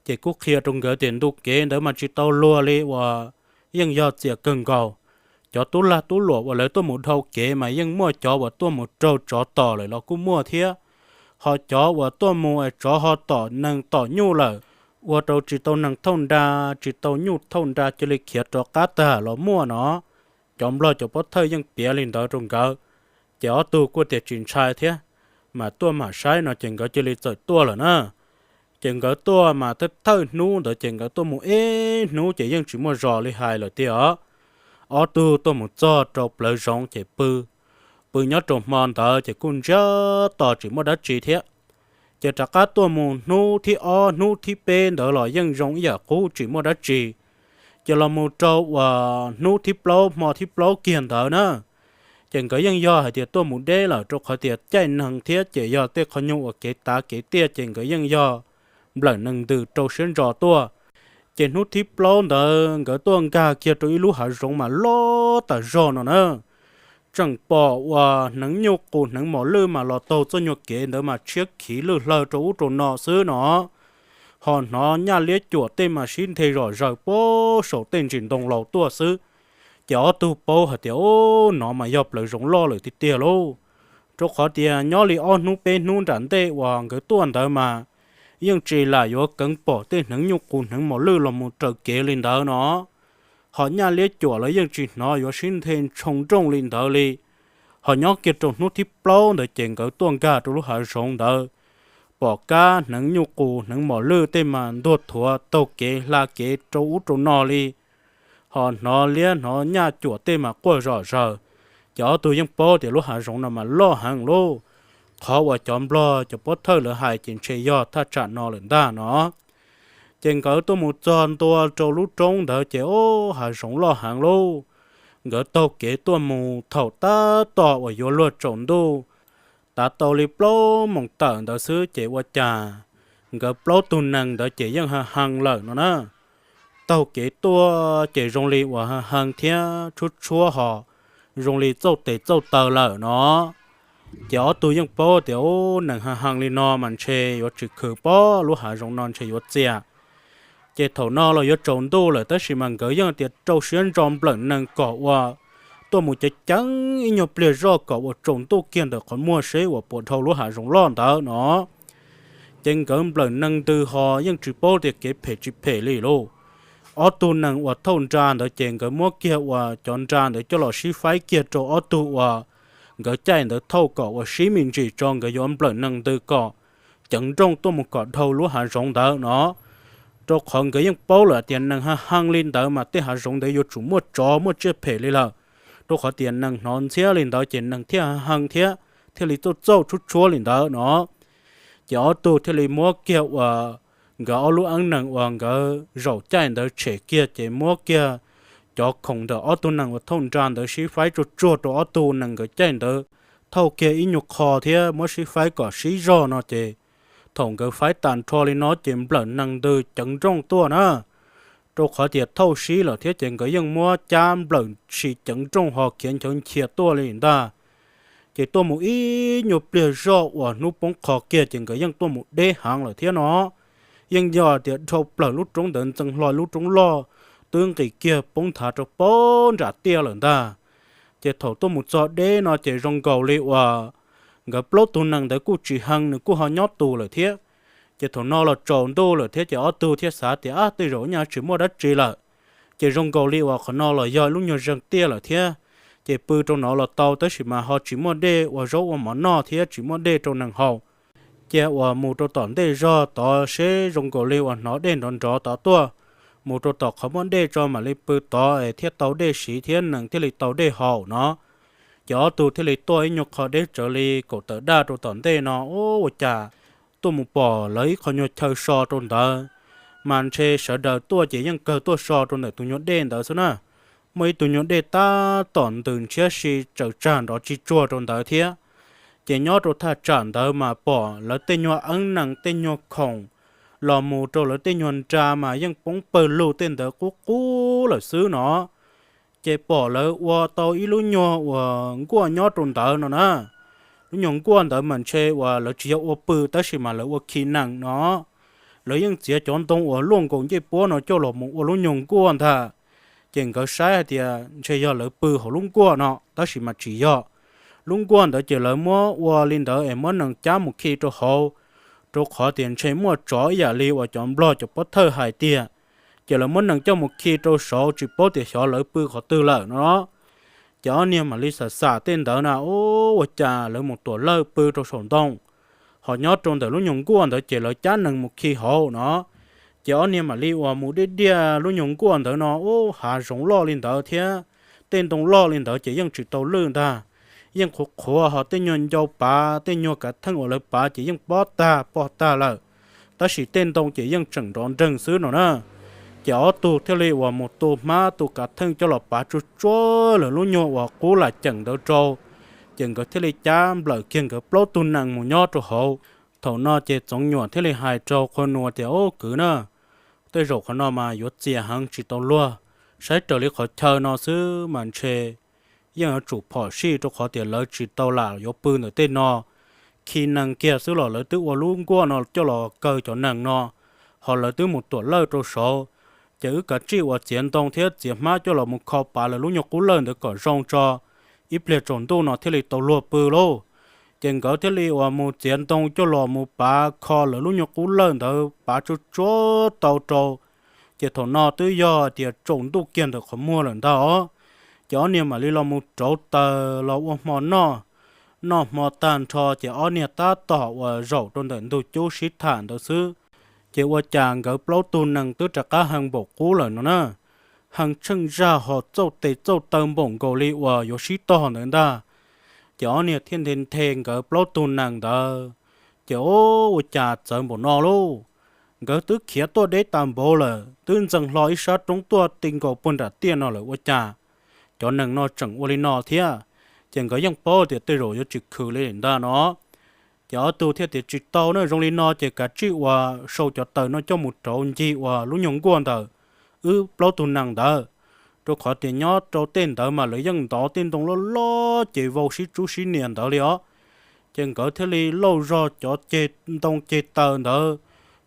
ces kuj qhia rau nkawd tias ntu kev ntawd mas tsis tau luag li uas yeej yog txias kawg nkaus. Cov tub lag tub luam uas lawv tuaj mus dhau kev mas yeej muaj cov uas tuaj mus raug tsov tom lawm los kuj muaj thiab. Ho cov uas tuaj mus es tsov ho tom nees tom nyuj lawm, ua rau tsis tau nees thauj nra, tsis tau nyuj thauj nra cia li khiav rov qab tag los muaj no. Cov nplog cov pov thawj yeej piav li ntawd rau nkawd, ces ob tug kuj tias tsis ntshai thiab, mas tuaj mam saib no ces nkawd cia li txawm tuaj lawm na. Ces nkawd tuaj mas thawj thawj hnub ntawd ces nkawd tuaj mus ib hnub ces yeej tsis muaj zos li hais lawm tiag os. Ob tug tuaj mus txog rau plawv zoov ces pw, pw nyob rau hmo ntawd ces kuj ntsiag to tsis muaj dab tsi thiab. Ces rov qab tuaj mus hnub thib ob hnub thib peb ntawd los yeej zoo ib yam qub tsis muaj dab tsi. Ces los mus rau uas hnub thib plaub hmo thib plaub kiag ntawd na, ces nkawd yeej yog hais tias tuaj mus deb lawm rau qhov tias caij nees thiab ces yog tej qhov nyuag uas kev tav kev tiaj ces nkawd yeej yog nplawm nees ntws rau siab ntso tuaj. Ces hnub thib plaub ntawd nkawd tuaj nkag kiag rau ib lub hav zoov mas loj tas zog no na. Tseem pom uas hneev nyuj qus hneev mos lwj mas los taug txoj nyuag kev ntawd mas tshiab khiv lwj hlaw rau ub rau no xwb no. Ho hnov nyaj liab cuam tej mas sib nthe zom zaws puag saum tej ntsis ntoo laus tuaj xwb. Ces ob tug paub hais tias, Ub, no mas yog plawv zoov loj lawm tiag tiag lauj. Rau qhov tias nyob li ob hnub peb hnub nram ntej uas nkawd tuaj ntawd mas yeej tsis lam yuav keev pom tej hneev nyuj qus hneev mos lwj los mus raws kev li ntawd no. Ho nyaj liab cuam los yeej tsis hnov yuav sib nthe ntshoo nrooj li ntawd li. Ho nyob kiag rau hnub thib plaub ntawd ces nkawd tuaj nkag rau lub hav zoov ntawd, pom kab hneev nyuj qus hneev mos lwj tej mas ntuag thuav taug kev hla kev rau ub rau no li. Ho hnov liab hnov nyaj cuam tej mas quaj zom zaws. Ces ob tug yeej paub tias lub hav zoov no mas loj heev lauj. Qhov uas cov nplog cov pov thawj lawv hais ces ntshe yog thaj tsam no lawm ntag no. Ces nkawd tuaj mus txog ntua rau lub roob ntawd ces, Ub, hav zoov loj heev lauj. Nkawd taug kev tuaj mus thaum tab tom uas yuav luag tsaus ntuj, tav tau li plaub moos tawm ntawd xwb ces ua cas nkawd plaub tug nees ntawd ces yeej ha hee lawm no na. Taug kev tuaj ces zoo li uas ha hee thiab tshuab tshuab ho zoo li txauj tes txauj taw lawm no. Ces ob tug yeej paub tias, Ub, nees ha hee li no mas ntshe yuav tsis khwv pob, lub hav zoov no ntshe yuav txias. Ces thaum no los yuav tsaus ntuj lawm tab sis mas nkawd yeej tias rau siab ntso nplawm nees kom uas tuaj mus ceev ceev ib nyuag pliag zoj kom uas tsaus ntuj kiag ntawm qhov muag seb uas puas dhau lub hav zoov loj ntawd no. Ces nkawd nplawm nees ntws ho yeej tsis paub tias kev phem tsis phem li lauj. Ob tug nees uas thauj nra ntawd ces nkawd muab kiag uas cov nra ntawd coj los sib faib kiag rau ob tug uas nkawd caij ntawd thauj kom uas sib me ntsis tso nkawd yuav nplawm nees ntws kom ceev nrooj tuaj mus kom dhau lub hav zoov ntawd no. Rau qhov nkawd yeej paub lawm tias nees ha hee li ntawd mas tej hav zoov ntawd yuav tsum muaj tsov muaj tsiaj phem li lawm. Rau qhov tias nees hnov ntxhiab li ntawd ces nees thiaj ha hee thiab thiaj li txauj txauj tshuab tshuab li ntawd no. Ces ob tug thiaj li muab kiag uas nkawd ob lub eeb nees uas nkawd zaum caij ntawd tshem kiag ces muab kiag cov khoom ntawm ob tug nees uas thauj nra ntawd sib faib tsuag tsuag rau ob tug nees nkawd caij ntawd, thauj kiag ib nyuag qho thiab muab sib faib kom sib zog no ces thaum nkawd faib tag nrho li no ces nplawm nees ntws ceev nrooj tuaj na. Rau qhov tias thauj sib lawm thiab ces nkawd yeej muab cab nplawm si ceev nrooj ho khiav nchawv nchia tuaj li ntag. Ces tuaj mus ib nyuag pliag zoj uas hnub poob qho kiag ces nkawd yeej tuaj mus deb heev lawm thiab no. Yeej yog tias dhau plaws lub roob ntawd ntxeev hlo lub roob loj twb nqis kiag poob nthav rau poob nram tiaj lawm ntag. Ces thaum tuaj mus txog deb no ces zoo nkaus li uas nkawd plaub tug nees ntawd kuj tsis hee, nws kuj ho nyob tus lawm thiab. Ces thaum no los tsaus ntuj lawm thiab ces ob tug thiaj xav tias, ab, tej zaum nyaj tsis muaj dab tsi lawm. Ces zoo nkaus li uas qhov no los yog lub nyuag zeeg tiaj lawm thiab, ces pw rau no los tau, tab sis mas ho tsis muaj dej ua zaub ua mov noj thiab tsis muaj dej rau nees haus. Cia uas mus rau tom ntej zog tod seb, zoo nkaus li uas hnov dej nrov nrov tod tuaj, mus rau tom qhov muaj dej tso mam li pw tod es thiaj tau dej siv thiab nees thiaj li tau dej haus no. Ces ob tug thiaj li tuaj ib nyuag qho deb tsawv li kaum tawm daj rau tom ntej no, ua cas tuaj mus pom lawv ib qho nyuag chaw so rau ntawd, mas ntshe sawv daws tuaj ces yeej kawg tuaj so rau ntawm tus nyuag dej ntawd xwb na. Muaj ib tug nyuag dej tab tom ntws ntshiab si tsaws tsag nrov tsis tsuag rau ntawd thiab. Ces nyob rau thaj tsam ntawd mas pom lawv tej nyuag eeb nees tej nyuag khoom los mus rau lawv tej nyuag nra mas yeej poob pawg lug tej ntawd qub qub lawm xwb no. Ces pom lawv ua tau ib lub nyuag uas nkuaj nyob rau ntawd no na. Lub nyuag nkuaj ntawd mas ntshe uas lawv tsis yog ua pw tab sis mas lawv ua khi nees no. Lawv yeej txiav cov ntoo uas luaj nkaus ncej puab no coj los mus ua lub nyuag nkuaj ntag. Ces nkawd saib hais tias ntshe yog lawv pw hauv lub nkuaj no tab sis mas tsis yog. Lub nkuaj ntawd ces lawv muab ua li ntawd es muab nees cab mus khi rau hauv, rau qhov tias ntshe muaj tsov ib yam li uas cov nplog cov pob thawj hais tiag. Ces lawv muab nees coj mus khi rau saud tsis paub tias xyov lawv pw qhov twg lawm no. Ces ob niag mam li xam xam tej ntawd na, ua cas lawv mus tuam lawj pw rau saum ntoo, ho nyob rau ntawm lub nyuag nkuaj ntawd ces lawv cab nees mus khi hauv no. Ces ob niag mam li uas mus diaj diaj lub nyuag nkuaj ntawd no, ub, hav zoov loj li ntawd thiab tej ntoo loj li ntawd ces yeej tsis tau lwj ntag. Yeej qhuav qhuav ho tej nyuag ncau pav tej nyuag kav theej uas lawv pav ces yeej pob tag pog tag lawm, tab sis tej ntoo ces yeej tseem nrov nreeg xwb no na. Ces ob tug thiaj li uas mus tu hmab tu kav theej coj los pav tsuag tsuag lawv lub nyuag uas qub lam ceem ntawd rau. Ces nkawd thiaj li cab nplawm kiag nkawd plaub tug nees mus nyob rau hauv. Thaum no ces Txoov Nyuam thiaj li hais rau Qhua Nuas tias, ub kwv na, tej zaum qhov no mas yuav txias heev tsis tau luag, saib raws li qhov chaw no xwb mas ntshe yeej yuav tsum phom sij rau qhov tias lawv tsis tau lam yuav pw ntawm tej no. Khi nees kiag xwb los lawv twb ua lub nkuaj no coj los kaw cov nees no, ho lawv twb mus tuam lawj rau saud. Ces wb kav tsij uas txiav ntoo thiab txiav hmab coj los mus kho pav lawv lub nyuag qub lawj ntawd kom zoo tso, ib pliag tsaus ntuj no thiaj li tau luag pw lauj. Ces nkawd thiaj li uas mus txiav ntoo coj los mus pav kho lawv lub nyuag qub lawj ntawd pav tsuag tsuag tau rau. Ces thaum no twb yog tias tsaus ntuj kiag ntawm qhov muag lawm ntag os. Ces ob niag mam li los mus rauv taws los ua hmo noj. Noj hmo tag nrho ces ob niag tab tom uas zaum rau ntawm ntug cub sib tham ntawd xwb. Ces ua cas nkawd plaub tug nees twb rov qab hee npaum qub lawm no na, hee tsheej zaj ho txauj tes txauj taw npaum nkaus li uas yuav sib tog ntawd ntag. Ces ob niag thiaj nthe nthe nkawd plaub tug nees ntawd, ces ub, ua cas txawv npaum no lauj. Nkawd twb khiav tuaj deb tas npaum lawm, twb ntxeev hlo ib sab roob tuaj ti nkaus puag nram tiaj no lawm ua cas cov nees no tseem ua li no thiab. Ces nkawd yeej paub tias tej zaum yuav tsis khwv li ntag no. Ces ob tug thiaj tias, tsis tau na, zoo li no ces kav tsij uas sau cov taws no coj mus rauv ncig uas lub nyuag nkuaj ntawm wb plaub tug nees ntawd, rau qhov tias nyob rau tej ntawd mas lawv yeej ntov tej ntoo loj loj ces vau sib tsub sib nias ntawd li os. Ces nkawd thiaj li lauj zog cov ceg ntoo ceg taws ntawd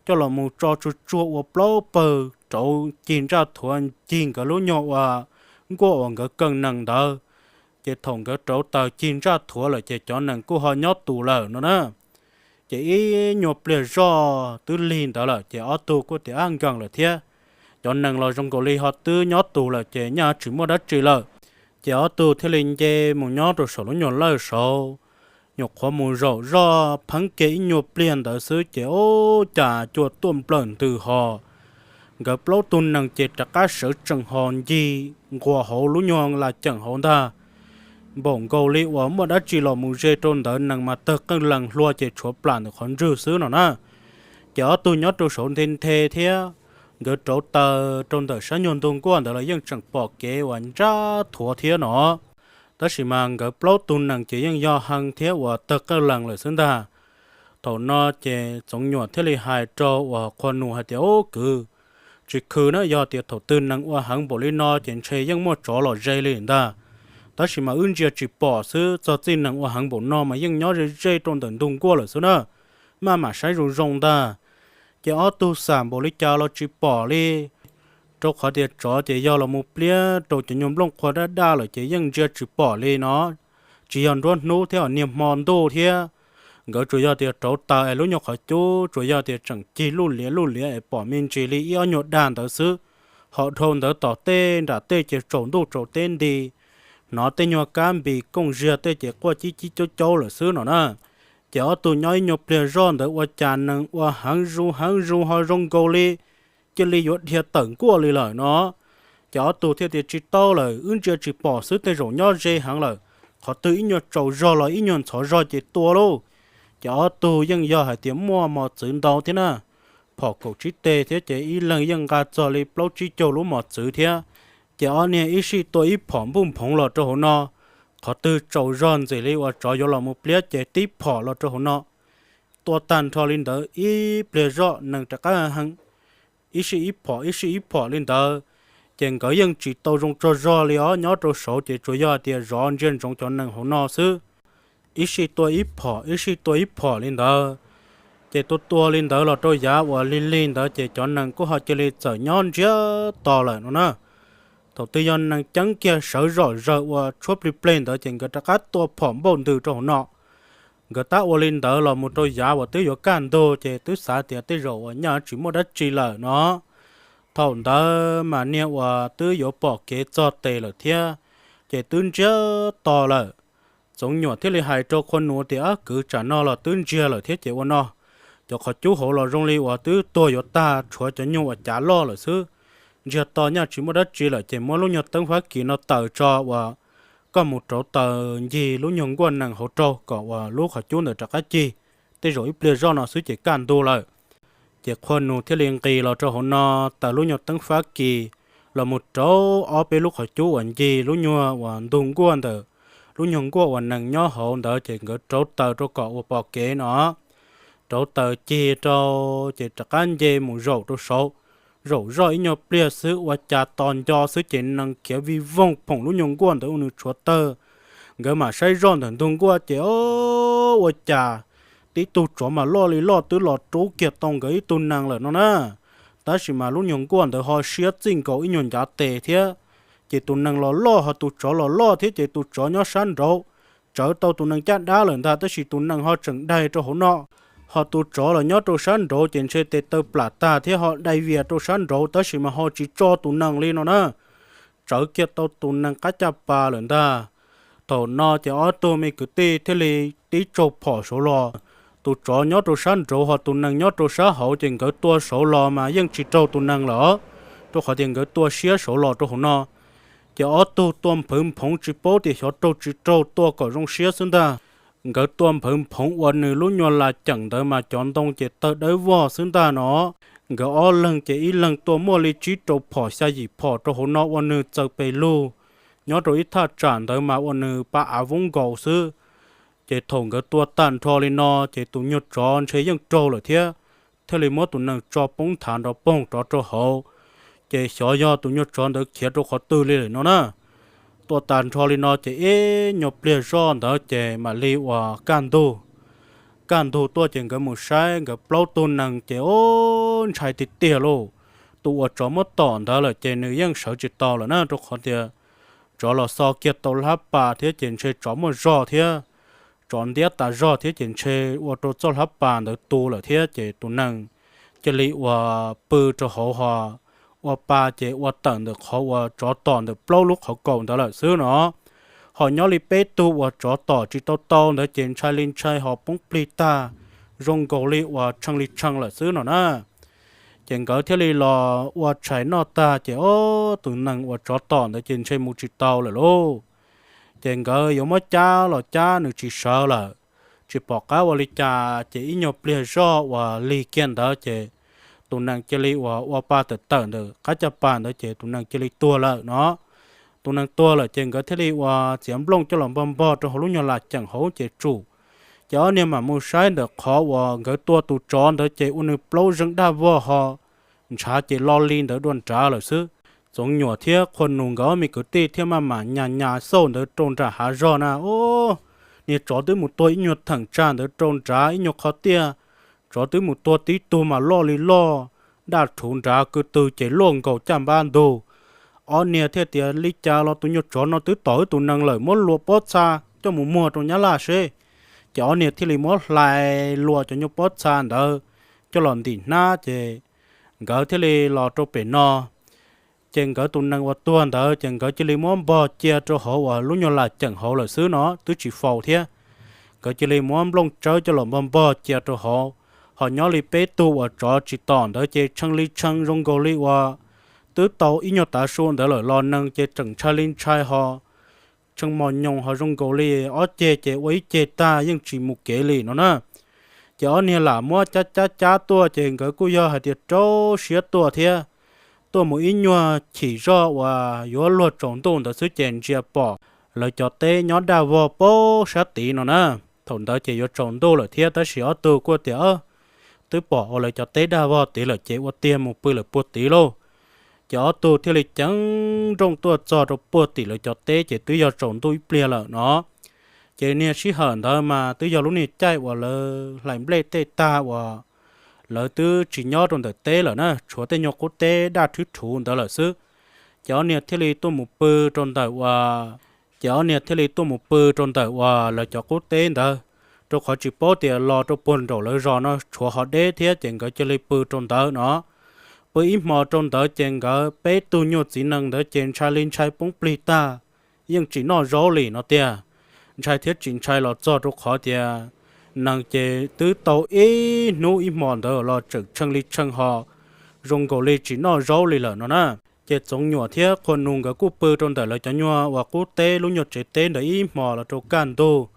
coj los mus tso tsuag tsuag ua plaub pawg rauv cig ntsaj thuav ncig nkawd lub nyuag uas nkuaj uas nkawd kaw nees ntawd. Ces thaum nkawd rauv taws cig ntsaj thuav lawm ces cov nees kuj ho nyob tus lawm no na. Ces ib nyuag pliag zoj twb lig ntawd lawm ces ob tug kuj tias, ab, nkees lawm thiab, cov nees los zoo nkaus li ho twb nyob tus lawm ces nyaj tsis muaj dab tsi lawm. Ces ob tug thiaj li nce mus nyob rau saum lub nyuag lawj saud. Nyuam qhuav mus zaum zoj pheeb kiag ib nyuag pliag ntawd xwb ces ub, cas cua tuaj nplawm ntws ho. Nkawd plaub tug nees ces rov qab sawv tsees ho ncig nquas hauv lub nyuag las ceem hauv ntag. Npaum nkaus li uas muaj dab tsi los mus ze rau ntawd, nees mas tawg qeej lees hlua ces tshuav plam ntawm qhov ntswg xwb no na. Ces ob tug nyob rau saud nthe nthe thiab, nkawd rauv taws rau ntawm sab nyuag ntug nkuaj ntawd los yeej tseem pom kev uas ntsab thuav thiab no. Tab sis mas nkawd plaub tug nees ces yeej yog heev thiab uas tawg qawj lees lawm xwb ntag. Thaum no ces Txoov Nyuam thiaj li hais rau uas Qhua Nus hais tias, Ub kwv, tsis khwv na, yog tias thaum twg nees ua heev npaum li no ces ntshe yeej muaj tsov los ze li ntag. Tab sis mas wb ntsia tsis pom xwb, txog txij nees ua heev npaum no mas yeej nyob ze ze rau ntawm ntug nkuaj lawm xwb na. Maj mam saib zoo zoo ntag. Ces ob tug xam npaum li cas los tsis pom li, rau qhov tias tsov ces yog los mus pliab rau cov nyuag nplooj qhuav daj daj lawm ces yeej ntsia tsis pom li no. Tsis yog nruab hnub thiab, niag hmo ntuj thiab. Nkawd tsuas yog tias rauv taws es lub nyuag qhov cub tsuas yog tias tseem cig luj liav luj liav es pom me ntsis li ib ob nyuag dag ntawd xwb. Ho dhau ntawd tom tej nram tej ces tsaus ntuj tsaus teb nti, hnov tej nyuag kab npis kooj ziag tej ces quaj cib cib caub caub lawm xwb no na. Ces ob tug nyob ib nyuag pliag zoj ntawd ua cas nees ua heev zus heev zus ho zoo nkaus li cia li yuav dhia tawm nkuaj li lawm no. Ces ob tug thiaj tias, Tsis tau lawm, wb ntsia tsis pom xwb, tej zaum nyob ze heev lawm. Qhov twg ib nyuag tsaus zog los ib nyuag ntxhov zog ces tua lauj. Ces ob tug yeej yog hais tias muaj mos txwv ntau thiab na, phom kaum tsib teg thiab ces ib leeg yeej nqa txog li plaub tsib caug lub mos txwv thiab. Ces ob niag ib sij tua ib phom npuj nphoov los rau hauv no, qhov twg tsaus zog ntxim li uas tsov yuav los mus pliab ces tib phom los rau hauv no. Tua tag nrho li ntawd ib pliag zoj nees rov qab heev, ib sij ib phom ib sij ib phom li ntawd. Ces nkawd yeej tsis tau zoo tsaug zog li os, nyob rau saud ces tsuas yog hais tias zov ntsia ntsoov cov nees hauv no xwb, ib sij tua ib phom ib sij tua ib phom li ntawd. Ces tua tua li ntawd los rau yav uas lig lig ntawd ces cov nees kuj ho cia li txawm nyob ntsiag to lawm no na. Thaum twg yog nees ceeb kiag sawv zom zaws uas tshuab plig pleg ntawd ces nkawd rov qab tua phom npauj ntws rau hauv no. Nkawd tab ua li ntawd los mus rau yav uas twb yuav kaj ntug ces twb xav tias tej zaum uas nyaj tsis muaj dab tsi lawm no. Thaum ntawd mas niag uas twb yuav pom kev txog tes lawm thiab, ces twb ntsiag to lawm. Txoov Nyuam thiaj li hais rau Qhua Nus tias, Kwv, tsam no los twb ntsiag lawm thiab ces ua no, cov qhov cub hauv los zoo li uas twb tuag yuav tag, tshuav cov nyuag uas cav loj lawm xwb. Ntsiag to nyaj tsis muaj dab tsi lawm ces muab lub nyuag teeb fab kis no taws tso uas koj mus rauv taws ncig lub nyuag nkuaj nees hauv rau kom uas lub qhov cub ntawd rov qab cig. Tej zaum ib pliag zoj no xwb ces kaj ntug lawm. Ces Qhua Nus thiaj li nqis los rau hauv no, taws lub nyuag teeb fab kis los mus rauv ob peb lub qhov cub uas ncig lub nyuag uas ntug nkuaj ntawm lub nyuag nkuaj uas nees nyob hauv ntawd ces nkawd rauv taws rau kom uas pom kev no. Rauv taws cig rau ces rov qab nce mus zaum rau saud. Zaum zoj ib nyuag pliag xwb ua cas tos nco xwb ces nees khiav vij voog phoom lub nyuag nkuaj ntawd ua nws tshuav tawg. Nkawd mam saib zoj ntawm ntug nkuaj ces o, ua cas tib tug tsov mas loj li loj twb los rub kiag tau nkawd ib tug nees lawm no na. Tab sis mas lub nyuag nkuaj ntawd ho siab txij nkaus ib nyuag ncav tes thiab. Ces tus nees los loj ho tus tsov los loj thiab ces tus tsov nyob sab nraud tsawv tau tus nees caj dab lawm ntag, tab sis tus nees ho tseem dai rau hauv no. Ho tus tsov los nyob rau sab nraud ces ntshe tes taw plam tag thiab ho dai vias rau sab nraud tab sis mas ho tsis tso tus nees li no na. Tsawv kiag tau tus nees qab caj pas lawm ntag. Thaum no ces ob tug me kwv tij thiaj li tib tsaug phom saud los. Tus tsov nyob rau sab nraud ho tus nees nyob rau sab hauv ces nkawd tua saud los mas yeej tsis raug tus nees lawm, rau qhov tias nkawd tua siab saud los rau hauv no. Ces ob tug tua nphwv nphoov tsis paub tias xyov raug tsis raug, tua kom zoo siab xwb ntag. Nkawd tua nphwv nphoov ua nws lub nyuag las ceem ntawd mas cov ntoo ces tawg dawb vog xwb ntag no. Nkawd ob leeg ces ib leeg tua muaj li tsib rau phom xya yim phom rau hauv no ua nws txaws pes lug. Nyob rau ib thaj tsam ntawd mas ua nws pa av voob nkaus xwb. Ces thaum nkawd tua tag nrho li no ces tus nyuag tsov ntshe yeej raug lawm thiab, thiaj li muab tus nees tso poob nthav nrov poog rov rau hauv. Ces xyov yog tus nyuag tsov ntawd khiav rau qhov twg li lawm no na. Tua tag nrho li no ces ib nyuag pliag zoj ntawd ces mam li uas kaj ntug. Kaj ntug tuaj ces nkawd mus saib nkawd plaub tug nees ces ub, ntshai tiag tiag lauj. Tus uas tsov muab tom ntawd lawm ces nws yeej sawv tsis tau lawm na, rau qhov tias tsov los xo kiag tau hlab pas thiab ces ntshe tsov muaj zog thiab. Tsov ntiab tas zog thiab ces ntshe ua rau txoj hlab pas ntawd tu lawm thiab ces tus nees cia li uas pw rau hauv ho ua pa ces ua tawm ntawm qhov uas tsov tom ntawm plaub lub qhov kaus ntawd lawm xwb no. Ho nyob li peb tug uas tsov tom tsis tau tau ntawd ces ntshai li ntshai ho poob plig tag, zoo nkaus li uas tshee li tshee lawm xwb no na. Ces nkawd thiaj li los ua tshais noj tag ces ob tug nees uas tsov tom ntawd ces ntshe mus tsis tau lawm lauj. Ces nkawd yuav muab cab los cab nws tsis sawv lawm. tsis pom qab ua li cas ces ib nyuag pliag zoj uas lig kiag ntawd ces tus nees cia li uas ua pa tawm tawm ntawm qab caj pas ntawd ces tus nees cia li tuag lawm no. Tus nees tuag lawm ces nkawd thiaj li uas txiav nplooj coj los npog npog rau hauv lub nyuag lam ceem hauv ces tsum. Ces ob niag mam mus saib ntawm qhov uas nkawd tua tus tsov ntawd ces ua nws plaub zeeg daj vog ho ntshav ces lo li ntawd dua nrad lawm xwb. Txoov Nyuam thiab Qhua Nus nkawd ob me kwv tij thiaj maj mam nyas nyas xauj ntawd rau nram hav zog na, o, niag tsov twb mus tuag ib nyuag theem tsag ntawd rau nrad ib nyuag qhov tiaj, tsov twb mus tuag tib tug mas loj li loj, daj rhuv nrad kwv tw ces luaj nkaus caj npab ntug. Ob niag thiaj tias li cas los tus nyuag tsov no twb tom wb tus nees lawm, muab lua pob txha coj mus muag rau Nyab Laj seb. Ces ob niag thiaj li muab hlais lua cov nyuag pob txha ntawd coj los ntim hnab ces nkawd thiaj li los rau pem no. Ces nkawd tus nees uas tuag ntawd ces nkawd cia li muab npog cia rau hauv uas lub nyuag lam ceem hauv lawm xwb no twb tsis faus thiab. Nkawd cia li muab nplooj tsawb coj los npog npog cia rau hauv. Ho nyob li peb tug uas tsov tsis tom ntawd ces tshee li tshee zoo nkaus li uas twb tau ib nyuag tav su ntawd lawm los nees ces tseem ntshai li ntshai ho tshee mos nyoos ho zoo nkaus li ob ceg ces ua ib ceg tag yeej tsis mus kev li no na. Ces ob niag lam muab cab cab cab tuaj ces nkawd kuj yog hais tias rau siab tuaj thiab. Tuaj mus ib nyuag chim zoj uas yuav luag tsaus ntuj ntawd xwb ces ntsia pom lawv cov teb nyob daj vog pab sab tid no na. Thaum ntawd ces yuav tsaus ntuj lawm thiab tab sis ob tug kuj tias twb pom uas lawv cov teb daj vog tid lawm ces ua tiag mus pw lawm puag tid lauj. Ces ob tug thiaj li ceev nrooj tuaj txog rau puag tim lawv cov teb ces twb yog tsaus ntuj ib pliag lawm no. Ces niag sij hawm ntawd mas twb yog lub niag caij uas lawv hlais nplej tej tag uas lawv twb tsis nyob rau ntawm teb lawm na, tshuav tej nyuag qub teb daj rhuv rhuv ntawd lawm xwb. Ces ob niag thiaj li tuaj mus pw rau ntawm uas, ces ob niag thiaj li tuaj mus pw rau ntawm uas lawv cov qub teb ntawd, rau qhov tsis paub tias los rau puag nraum lawv zos no tshuav ho deb thiab ces nkawd cia li pw rau ntawd no. Pw ib hmo rau ntawd ces nkawd peb tug nyuag txiv nees ntawd ces ntshai li ntshai poob plig tag, yeej tsis noj zaub li no tiag. Ntshai thiab tsis ntshai los txog rau qhov tias nees ces twb tau ib hnub ib hmo ntawd los tseem tshee li tshee ho zoo nkaus li tsis noj zaub li lawm no na. Ces Txoov Nyuam thiab Qhua Nus nkawd kuj pw rau ntawm lawv cov nyuag uas qub teb lub nyuag tsev teb ntawd ib hmo los rau kaj ntug.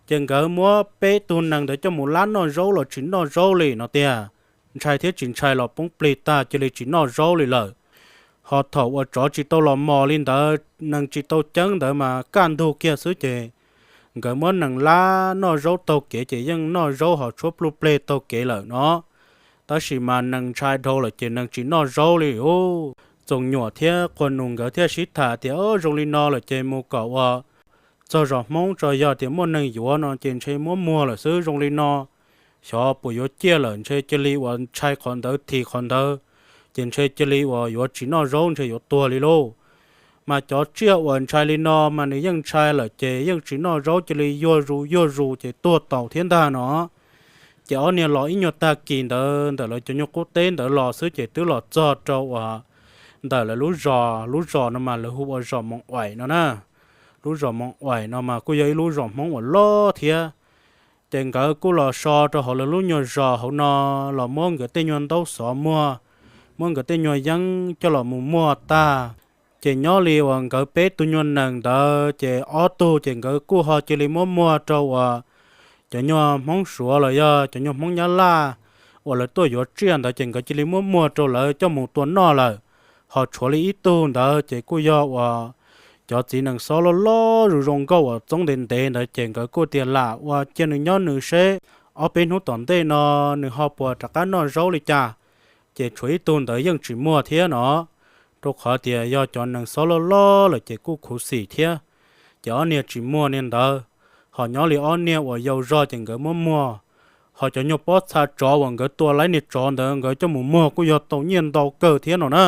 Ces nkawd muab peb tug nees ntawd coj mus lab noj zaub los tsis noj zaub li no tiag. Ntshai thiab tsis ntshai los poob plig tag cia li tsis noj zaub li lawm. Ho thaum uas tsov tsis tau los mos li ntawd, nees tsis tau ceeb ntawd mas kaj ntug kiag xwb ces nkawd muab nees lab noj zaub taug kev ces yeej noj zaub ho tshuab pluj pleg taug kev lawm no. Tab sis mas nees ntshai dhau lawm ces nees tsis noj zaub li ub. Txoov Nyuam thiab Qhua Nus nkawd thiaj sib tham tias zoo li no lawm ces mus kom uas txog zos Hmoob tso, yog tias muaj neeg yuav no ces ntshe muab muag lawm xwb zoo li no. Xyov puas yuav ciaj lawm, ntshe cia li uas ntshai qhov ntawd thim qhov ntawd, ces ntshe cia li uas yuav tsis noj zaub ntshe yuav tuag li lauj. Mas cov tsiaj uas ntshai li no mas nws yeej ntshai lawm ces yeej tsis noj zaub cia li yuag zus yuag zus ces tuag taus thiab ntag no. Ces ob niag los ib nyuag tag kis ntawd ntawm lawv cov nyuag qub teb ntawd los xwb ces twb los txog rau uas ntawm lawv lub zos, lub zos no mas lawv hu ua zos Moos Uaim no na. Lub zos Moos Uaim no mas kuj yog ib lub zos Hmoob uas loj thiab. Ces nkawd kuj los so rau hauv lawv lub nyuag zos hauv no, los muab nkawd tej nyuag ntaub xov muag, muab nkawd tej nyuag yeeb coj los mus muag tag. Ces nyob li uas nkawd peb tug nyuag nees ntawd ces ob tug ces nkawd kuj ho cia li muab muag rau uas cov nyuag Hmoob Suav los yog cov nyuag Hmoob Nyab Laj uas lawv tuaj yuav tsiaj ntawd ces nkawd cia li muab muag rau lawv coj mus tua noj lawm. Ho tshuav li ib tug ntawd ces kuj yog uas cov txiv nees xob loj loj zus zoo nkauj uas txoob ntev ntev ntawd ces nkawd kuj tias lam ua cia nws nyob nws seb ob peb hnub tom ntej no nws ho puas rov qab noj zaub li cas. Ces tshuav ib tug ntawd yeej tsis muag thiab no, rau qhov tias yog cov nees xob loj loj lawm ces kuj khuv xim thiab. Ces ob niag tsis muag niag ntawd, ho nyob li ob niag uas yau zog ces nkawd muab muag. Ho cov nyuag pob txha tsov uas nkawd tua laib niag tsov ntawd nkawd coj mus muag kuj yog tau nyiaj ntau kawg thiab no na,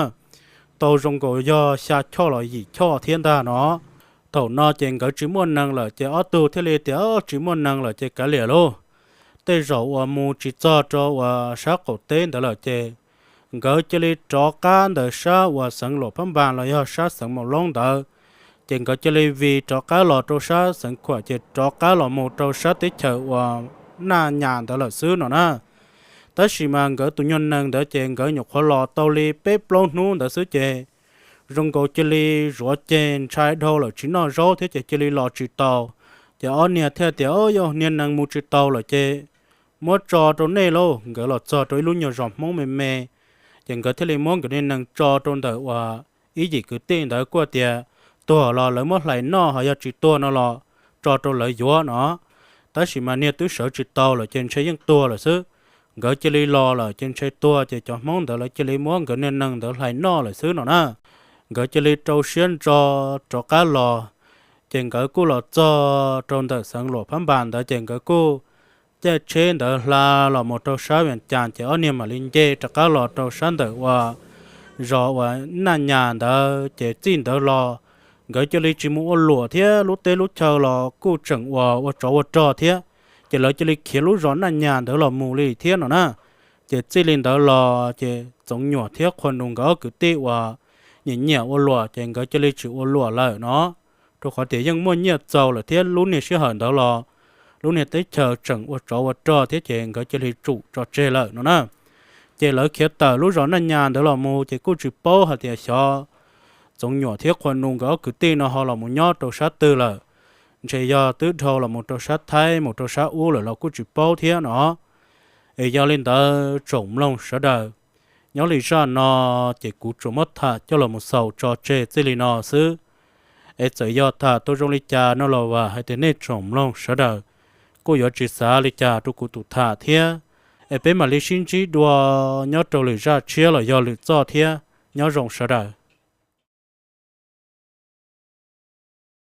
tau zoo nkaus yog xya choj los yim choj thiab ntag no. Thaum no ces nkawd tsis muaj nees lawm ces ob tug thiaj li tias tsis muaj nees lawm ces kav liam lauj. Tej zaum uas mus tsis txog rau uas sab qaum teb ntawd lawm ces nkawd cia li rov qab ntawm sab uas xeev Luam Phab Npas los yog sab xeev Maus Loob ntawd, ces nkawd cia li vij rov qab los rau sab xeev Khuam ces rov qab los mus rau sab teb chaws uas Naj Nyas ntawd lawm xwb no na. Tab sis mas nkawd tus nyuag nees ntawd ces nkawd nyuam qhuav los tau li peb plaub hnub ntawd xwb ces zoo nkaus cia li zuav ceg ntshai dhau lawm tsis noj zaub thiab ces cia li los tsis taus. Ces ob niag thiaj tias, Yog niag nees mus tsis tau lawm ces muab tso rau nej lauj. Nkawd los txog rau ib lub nyuag zos Hmoob me me, ces nkawd thiaj li muab nkawd niag nees tso rau ntawm uas ib yim kwv tij ntawd kuj tias, Tuag los lawv muab hlais noj, ho yog tsis tuag no los tso rau lawv yuav no. Tab sis mas niag twb sawv tsis tau lawm ces ntshe yeej tuag lawm xwb. Nkawd cia li los lawm ces ntshe tuag, ces cov Hmoob ntawd lawv cia li muab nkawd niag nees ntawd hlais noj lawm xwb no na. Nkawd cia li rau siab ntso rov qab los, ces nkawd kuj los txog rau ntawm xeev Luam Phab Npas ntawd, ces nkawd kuj caij tsheb ntawd hla los mus rau sab Vias Cas, ces ob niag mam li nce rov qab los rau sab ntawm uas zos uas Naj Nyas ntawd. Ces txij ntawd los nkawd cia li tsis mus ua luam thiab, lub teb lub chaw los kuj tseem uas ua tsov ua rog thiab, ces lawv cia li khiav lub zos Naj Nyas ntawd los mus li thiab no na. Ces txij li ntawd los ces Txoov Nyuam thiab Qhua Nus nkawd ob kwv tij uas nyiam nyiam ua luam ces nkawd cia li tsis ua luam lawm no, rau qhov tias yeej muaj nyiaj txaus lawm thiab lub niag sij hawm ntawd los lub niag teb chaws tseem ua tsov ua rog thiab, ces nkawd cia li tsum tso tseg lawm no na. Ces lawv khiav tawm lub zos Naj Nyas ntawd los mus ces kuj tsis paub hais tias xyov Txoov Nyuam thiab Qhua Nus nkawd ob kwv tij no ho los mus nyob rau sab twg lawm, ntshe yog twb dhau los mus rau sab Thaib mus rau sab ub lawm los kuj tsis paub thiab no. Es yog li ntawd tsoom mloog sawv daws, nyob li zaj no ces kuv tsuas muab tham coj los mus xaus tso tseg txij li no xwb. Es txawm yog tham tau zoo li cas no los vam hais tias nej tsoom mloog sawv daws kuj yuav tsis xav li cas rau kuv tus tham thiab. Es peb mam li sib ntsib dua nyob rau lwm zaj tshiab los yog lwm txoj thiab. Nyob zoo sawv daws.